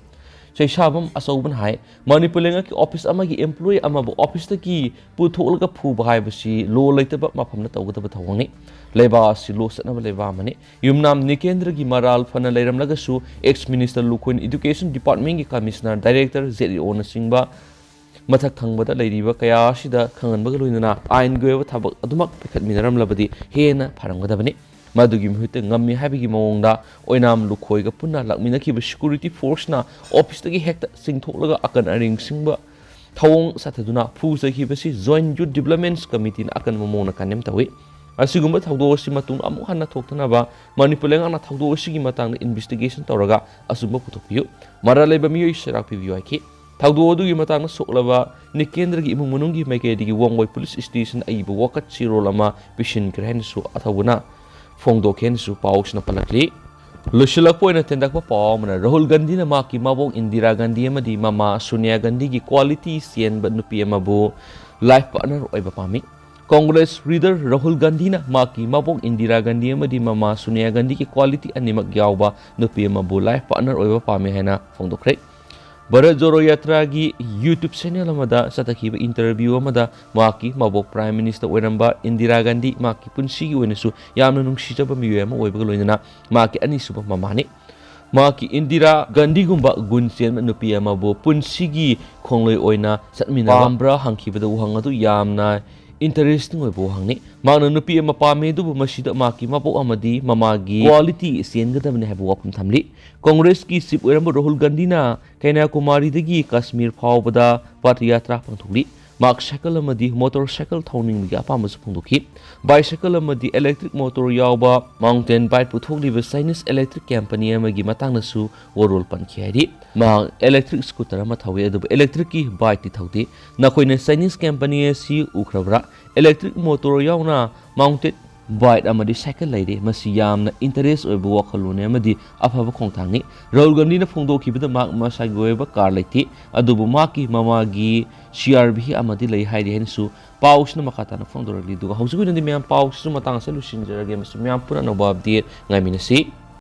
ꯁꯩꯁꯥꯕꯝ ꯑꯆꯧꯕꯅ ꯍꯥꯏ, ꯃꯅꯤꯄꯨꯔ ꯂꯩꯉꯥꯛꯀꯤ ꯑꯣꯐꯤꯁ ꯑꯃꯒꯤ ꯏꯝꯄ꯭ꯂꯣꯌꯤ ꯑꯃꯕꯨ ꯑꯣꯐꯤꯁꯇꯒꯤ ꯄꯨꯊꯣꯛꯂꯒ ꯐꯨꯕ ꯍꯥꯏꯕꯁꯤ ꯂꯣ ꯂꯩꯇꯕ ꯃꯐꯝꯗ ꯇꯧꯒꯗꯕ ꯊꯧꯑꯣꯡꯅꯤ꯫ ꯂꯩꯕꯥꯛ ꯑꯁꯤ ꯂꯣ ꯆꯠꯅꯕ ꯂꯩꯕꯥꯛ ꯑꯃꯅꯤ꯫ ꯌꯨꯝꯅꯥꯝ ꯅꯤꯀꯦꯟꯗ꯭ꯔꯒꯤ ꯃꯔꯥꯜ ꯐꯅ ꯂꯩꯔꯝꯂꯒꯁꯨ ꯑꯦꯛꯁ ꯃꯤꯅꯤꯁꯇꯔ ꯂꯨꯈꯣꯏꯅ ꯏꯗꯨꯀꯦꯁꯟ ꯗꯤꯄꯥꯔꯠꯃꯦꯟꯠꯀꯤ ꯀꯃꯤꯁꯅꯔ, ꯗꯥꯏꯔꯦꯛꯇꯔ, ꯖꯦꯠ ꯏ ꯑꯣꯅꯆꯤꯡꯕ ꯃꯊꯛ ꯊꯪꯕꯗ ꯂꯩꯔꯤꯕ ꯀꯌꯥ ꯑꯁꯤꯗ ꯈꯪꯍꯟꯕꯒ ꯂꯣꯏꯅꯅ ꯑꯥꯏꯟꯒꯤ ꯑꯣꯏꯕ ꯊꯕꯛ ꯑꯗꯨꯃꯛ ꯄꯥꯏꯈꯠꯃꯤꯟꯅꯔꯝꯂꯕꯗꯤ ꯍꯦꯟꯅ ꯐꯔꯝꯒꯗꯕꯅꯤ꯫ ꯃꯗꯨꯒꯤ ꯃꯍꯨꯠꯇ ꯉꯝꯃꯤ ꯍꯥꯏꯕꯒꯤ ꯃꯑꯣꯡꯗ ꯑꯣꯏꯅꯥꯝ ꯂꯨꯈꯣꯏꯒ ꯄꯨꯟꯅ ꯂꯥꯛꯃꯤꯟꯅꯈꯤꯕ ꯁꯦꯀ꯭ꯌꯨꯔꯤꯇꯤ ꯐꯣꯔꯁꯅ ꯑꯣꯐꯤꯁꯇꯒꯤ ꯍꯦꯛꯇ ꯆꯤꯡꯊꯣꯛꯂꯒ ꯑꯀꯟ ꯑꯔꯤꯡ ꯁꯤꯡꯕ ꯊꯧꯑꯣꯡ ꯆꯠꯊꯗꯨꯅ ꯐꯨ ꯆꯩꯈꯤꯕꯁꯤ ꯖꯣꯏꯟꯠ ꯌꯨꯠ ꯗꯤꯕ꯭ꯂꯞꯃꯦꯟꯠꯁ ꯀꯃꯤꯇꯤꯅ ꯑꯀꯟꯕ ꯃꯑꯣꯡꯗ ꯀꯟꯗꯦꯝ ꯇꯧꯏ꯫ ꯑꯁꯤꯒꯨꯝꯕ ꯊꯧꯗꯣꯛ ꯑꯁꯤ ꯃꯇꯨꯡꯗ ꯑꯃꯨꯛ ꯍꯟꯅ ꯊꯣꯛꯇꯅꯕ ꯃꯅꯤꯄꯨꯔ ꯂꯩꯉꯥꯛꯅ ꯊꯧꯗꯣꯛ ꯑꯁꯤꯒꯤ ꯃꯇꯥꯡꯗ investigation ꯇꯧꯔꯒ ꯑꯆꯨꯝꯕ ꯄꯨꯊꯣꯛꯄꯤꯌꯨ, ꯃꯔꯥꯜ ꯂꯩꯕ ꯃꯤꯑꯣꯏ ꯁꯔꯥꯛ ꯄꯤꯕꯤꯌꯨ ꯍꯥꯏꯈꯤ꯫ ꯊꯧꯗꯣꯛ ꯑꯗꯨꯒꯤ ꯃꯇꯥꯡꯗ ꯁꯣꯛꯂꯕ ꯅꯤꯀꯦꯟꯗ꯭ꯔꯒꯤ ꯏꯃꯨꯡ ꯃꯅꯨꯡꯒꯤ ꯃꯥꯏꯀꯩꯗꯒꯤ ꯋꯥꯡꯋꯣꯏ ꯄꯨꯂꯤꯁ ꯁ꯭ꯇꯦꯁꯟ ꯑꯏꯕ ꯋꯥꯀꯠ ꯆꯦꯔꯣꯜ ꯑꯃ ꯄꯤꯁꯤꯟꯈ꯭ꯔꯦ ꯍꯥꯏꯅꯁꯨ ꯑꯊꯧꯕꯅ ꯐꯣꯡꯗꯣꯛꯈꯤ ꯍꯥꯏꯅꯁꯨ ꯄꯥꯎꯁꯤꯅ ꯄꯜꯂꯛꯂꯤ꯫ ꯂꯣꯏꯁꯤꯜꯂꯛꯄ ꯑꯣꯏꯅ ꯊꯦꯡꯗꯛꯄ ꯄꯥꯎ ꯑꯃꯅ ꯔꯥꯍꯨꯜ ꯒꯥꯟꯙꯤꯅ ꯃꯍꯥꯛꯀꯤ ꯃꯕꯣꯛ ꯏꯟꯗꯤꯔꯥ ꯒꯥꯟꯙꯤ ꯑꯃꯗꯤ ꯃꯃꯥ ꯁꯣꯅꯤꯌꯥ ꯒꯥꯟꯙꯤꯒꯤ quality ꯆꯦꯟꯕ ꯅꯨꯄꯤ ꯑꯃꯕꯨ life partner ꯑꯣꯏꯕ ꯄꯥꯝꯃꯤ꯫ Congress leader ꯔꯥꯍꯨꯜ ꯒꯥꯟꯙꯤꯅ ꯃꯍꯥꯛꯀꯤ ꯃꯕꯣꯛ ꯏꯟꯗꯤꯔꯥ ꯒꯥꯟꯙꯤ ꯑꯃꯗꯤ ꯃꯃꯥ ꯁꯣꯅꯤꯌꯥ ꯒꯥꯟꯙꯤꯒꯤ quality ꯑꯅꯤꯃꯛ ꯌꯥꯎꯕ ꯅꯨꯄꯤ ꯑꯃꯕꯨ life partner ꯑꯣꯏꯕ ꯄꯥꯝꯃꯤ ꯍꯥꯏꯅ ꯐꯣꯡꯗꯣꯛꯈ꯭ꯔꯦ꯫ ꯚꯥꯔꯠ ꯖꯣꯔꯣ ꯌꯥꯇ꯭ꯔꯥꯒꯤ YouTube channel ꯑꯃꯗ ꯆꯠꯊꯈꯤꯕ interview ꯑꯃꯗ ꯃꯍꯥꯛꯀꯤ ꯃꯕꯣꯛ Prime Minister ꯑꯣꯏꯔꯝꯕ ꯏꯟꯗꯤꯔꯥ ꯒꯥꯟꯙꯤ ꯃꯍꯥꯛꯀꯤ ꯄꯨꯟꯁꯤꯒꯤ ꯑꯣꯏꯅꯁꯨ ꯌꯥꯝꯅ ꯅꯨꯡꯁꯤꯖꯕ ꯃꯤꯑꯣꯏ ꯑꯃ ꯑꯣꯏꯕꯒ ꯂꯣꯏꯅꯅ ꯃꯍꯥꯛꯀꯤ ꯑꯅꯤꯁꯨꯕ ꯃꯃꯥꯅꯤ꯫ ꯃꯍꯥꯛꯀꯤ ꯏꯟꯗꯤꯔꯥ ꯒꯥꯟꯙꯤꯒꯨꯝꯕ ꯒꯨꯟ ꯆꯦꯟꯕ ꯅꯨꯄꯤ ꯑꯃꯕꯨ ꯄꯨꯟꯁꯤꯒꯤ ꯈꯣꯡꯂꯣꯏ ꯑꯣꯏꯅ ꯆꯠꯃꯤꯟꯅꯕ ꯄꯥꯝꯕ꯭ꯔꯥ ꯍꯪꯈꯤꯕꯗ ꯋꯥꯍꯪ ꯑꯗꯨ ꯌꯥꯝꯅ interesting ꯑꯣꯏꯕ ꯋꯥꯍꯪꯅꯤ꯫ ꯃꯍꯥꯛꯅ ꯅꯨꯄꯤ ꯑꯃ ꯄꯥꯝꯃꯤ, ꯑꯗꯨꯕꯨ ꯃꯁꯤꯗ ꯃꯍꯥꯛꯀꯤ ꯃꯕꯣꯛ ꯑꯃꯗꯤ ꯃꯃꯥꯒꯤ quality ꯆꯦꯟꯒꯗꯕꯅꯤ ꯍꯥꯏꯕ ꯋꯥꯐꯝ ꯊꯝꯂꯤ꯫ Congress ꯀꯤ chief ꯑꯣꯏꯔꯝꯕ ꯔꯥꯍꯨꯜ ꯒꯥꯟꯙꯤꯅ ꯀꯟꯌꯥꯀꯨꯃꯥꯔꯤꯗꯒꯤ ꯀꯥꯁꯃꯤꯔ ꯐꯥꯎꯕꯗ ꯄꯗꯌꯥꯇ꯭ꯔꯥ ꯄꯥꯡꯊꯣꯛꯂꯤ꯫ ꯃꯍꯥꯛ ꯁꯥꯏꯀꯜ ꯑꯃꯗꯤ ꯃꯣꯇꯣꯔ ꯁꯥꯏꯀꯜ ꯊꯧꯅꯤꯡꯕꯒꯤ ꯑꯄꯥꯝꯕꯁꯨ ꯐꯣꯡꯗꯣꯛꯈꯤ꯫ ꯕꯥꯏꯁꯥꯏꯀꯜ ꯑꯃꯗꯤ electric motor ꯌꯥꯎꯕ mountain bike ꯄꯨꯊꯣꯛꯂꯤꯕ Chinese electric company ꯑꯃꯒꯤ ꯃꯇꯥꯡꯗꯁꯨ ꯋꯥꯔꯣꯜ ꯄꯟꯈꯤ ꯍꯥꯏꯔꯤ꯫ ꯃꯍꯥꯛ electric scooter ꯑꯃ ꯊꯧꯏ, ꯑꯗꯨꯕꯨ electric ꯀꯤ bike ꯇꯤ ꯊꯧꯗꯦ꯫ ꯅꯈꯣꯏꯅ Chinese company ꯑꯁꯤ ꯎꯈ꯭ꯔꯕ꯭ꯔꯥ? Electric motor ꯌꯥꯎꯅ mounted bike ꯑꯃꯗꯤ ꯁꯥꯏꯀꯜ ꯂꯩꯔꯤ꯫ ꯃꯁꯤ ꯌꯥꯝꯅ interest ꯑꯣꯏꯕ ꯋꯥꯈꯜꯂꯣꯟꯅꯤ ꯑꯃꯗꯤ ꯑꯐꯕ ꯈꯣꯡꯊꯥꯡꯅꯤ꯫ ꯔꯥꯍꯨꯜ ꯒꯥꯟꯙꯤꯅ ꯐꯣꯡꯗꯣꯛꯈꯤꯕꯗ ꯃꯍꯥꯛ ꯃꯁꯥꯒꯤ ꯑꯣꯏꯕ car ꯂꯩꯇꯦ, ꯑꯗꯨꯕꯨ ꯃꯍꯥꯛꯀꯤ ꯃꯃꯥꯒꯤ C R V ꯑꯃꯗꯤ ꯂꯩ ꯍꯥꯏꯔꯤ ꯍꯥꯏꯅꯁꯨ ꯄꯥꯎꯁꯤꯅ ꯃꯈꯥ ꯇꯥꯅ ꯐꯣꯡꯗꯣꯔꯛꯂꯤ꯫ ꯑꯗꯨꯒ ꯍꯧꯖꯤꯛ ꯑꯣꯏꯅꯗꯤ ꯃꯌꯥꯝ ꯄꯥꯎꯁꯤꯁꯨ ꯃꯇꯥꯡ ꯑꯁꯤꯗ ꯂꯣꯏꯁꯤꯟꯖꯔꯒꯦ꯫ ꯃꯁꯤ ꯃꯌꯥꯝ ꯄꯨꯟꯅ ꯑꯅꯧꯕ update ꯉꯥꯏꯃꯤꯟꯅꯁꯤ꯫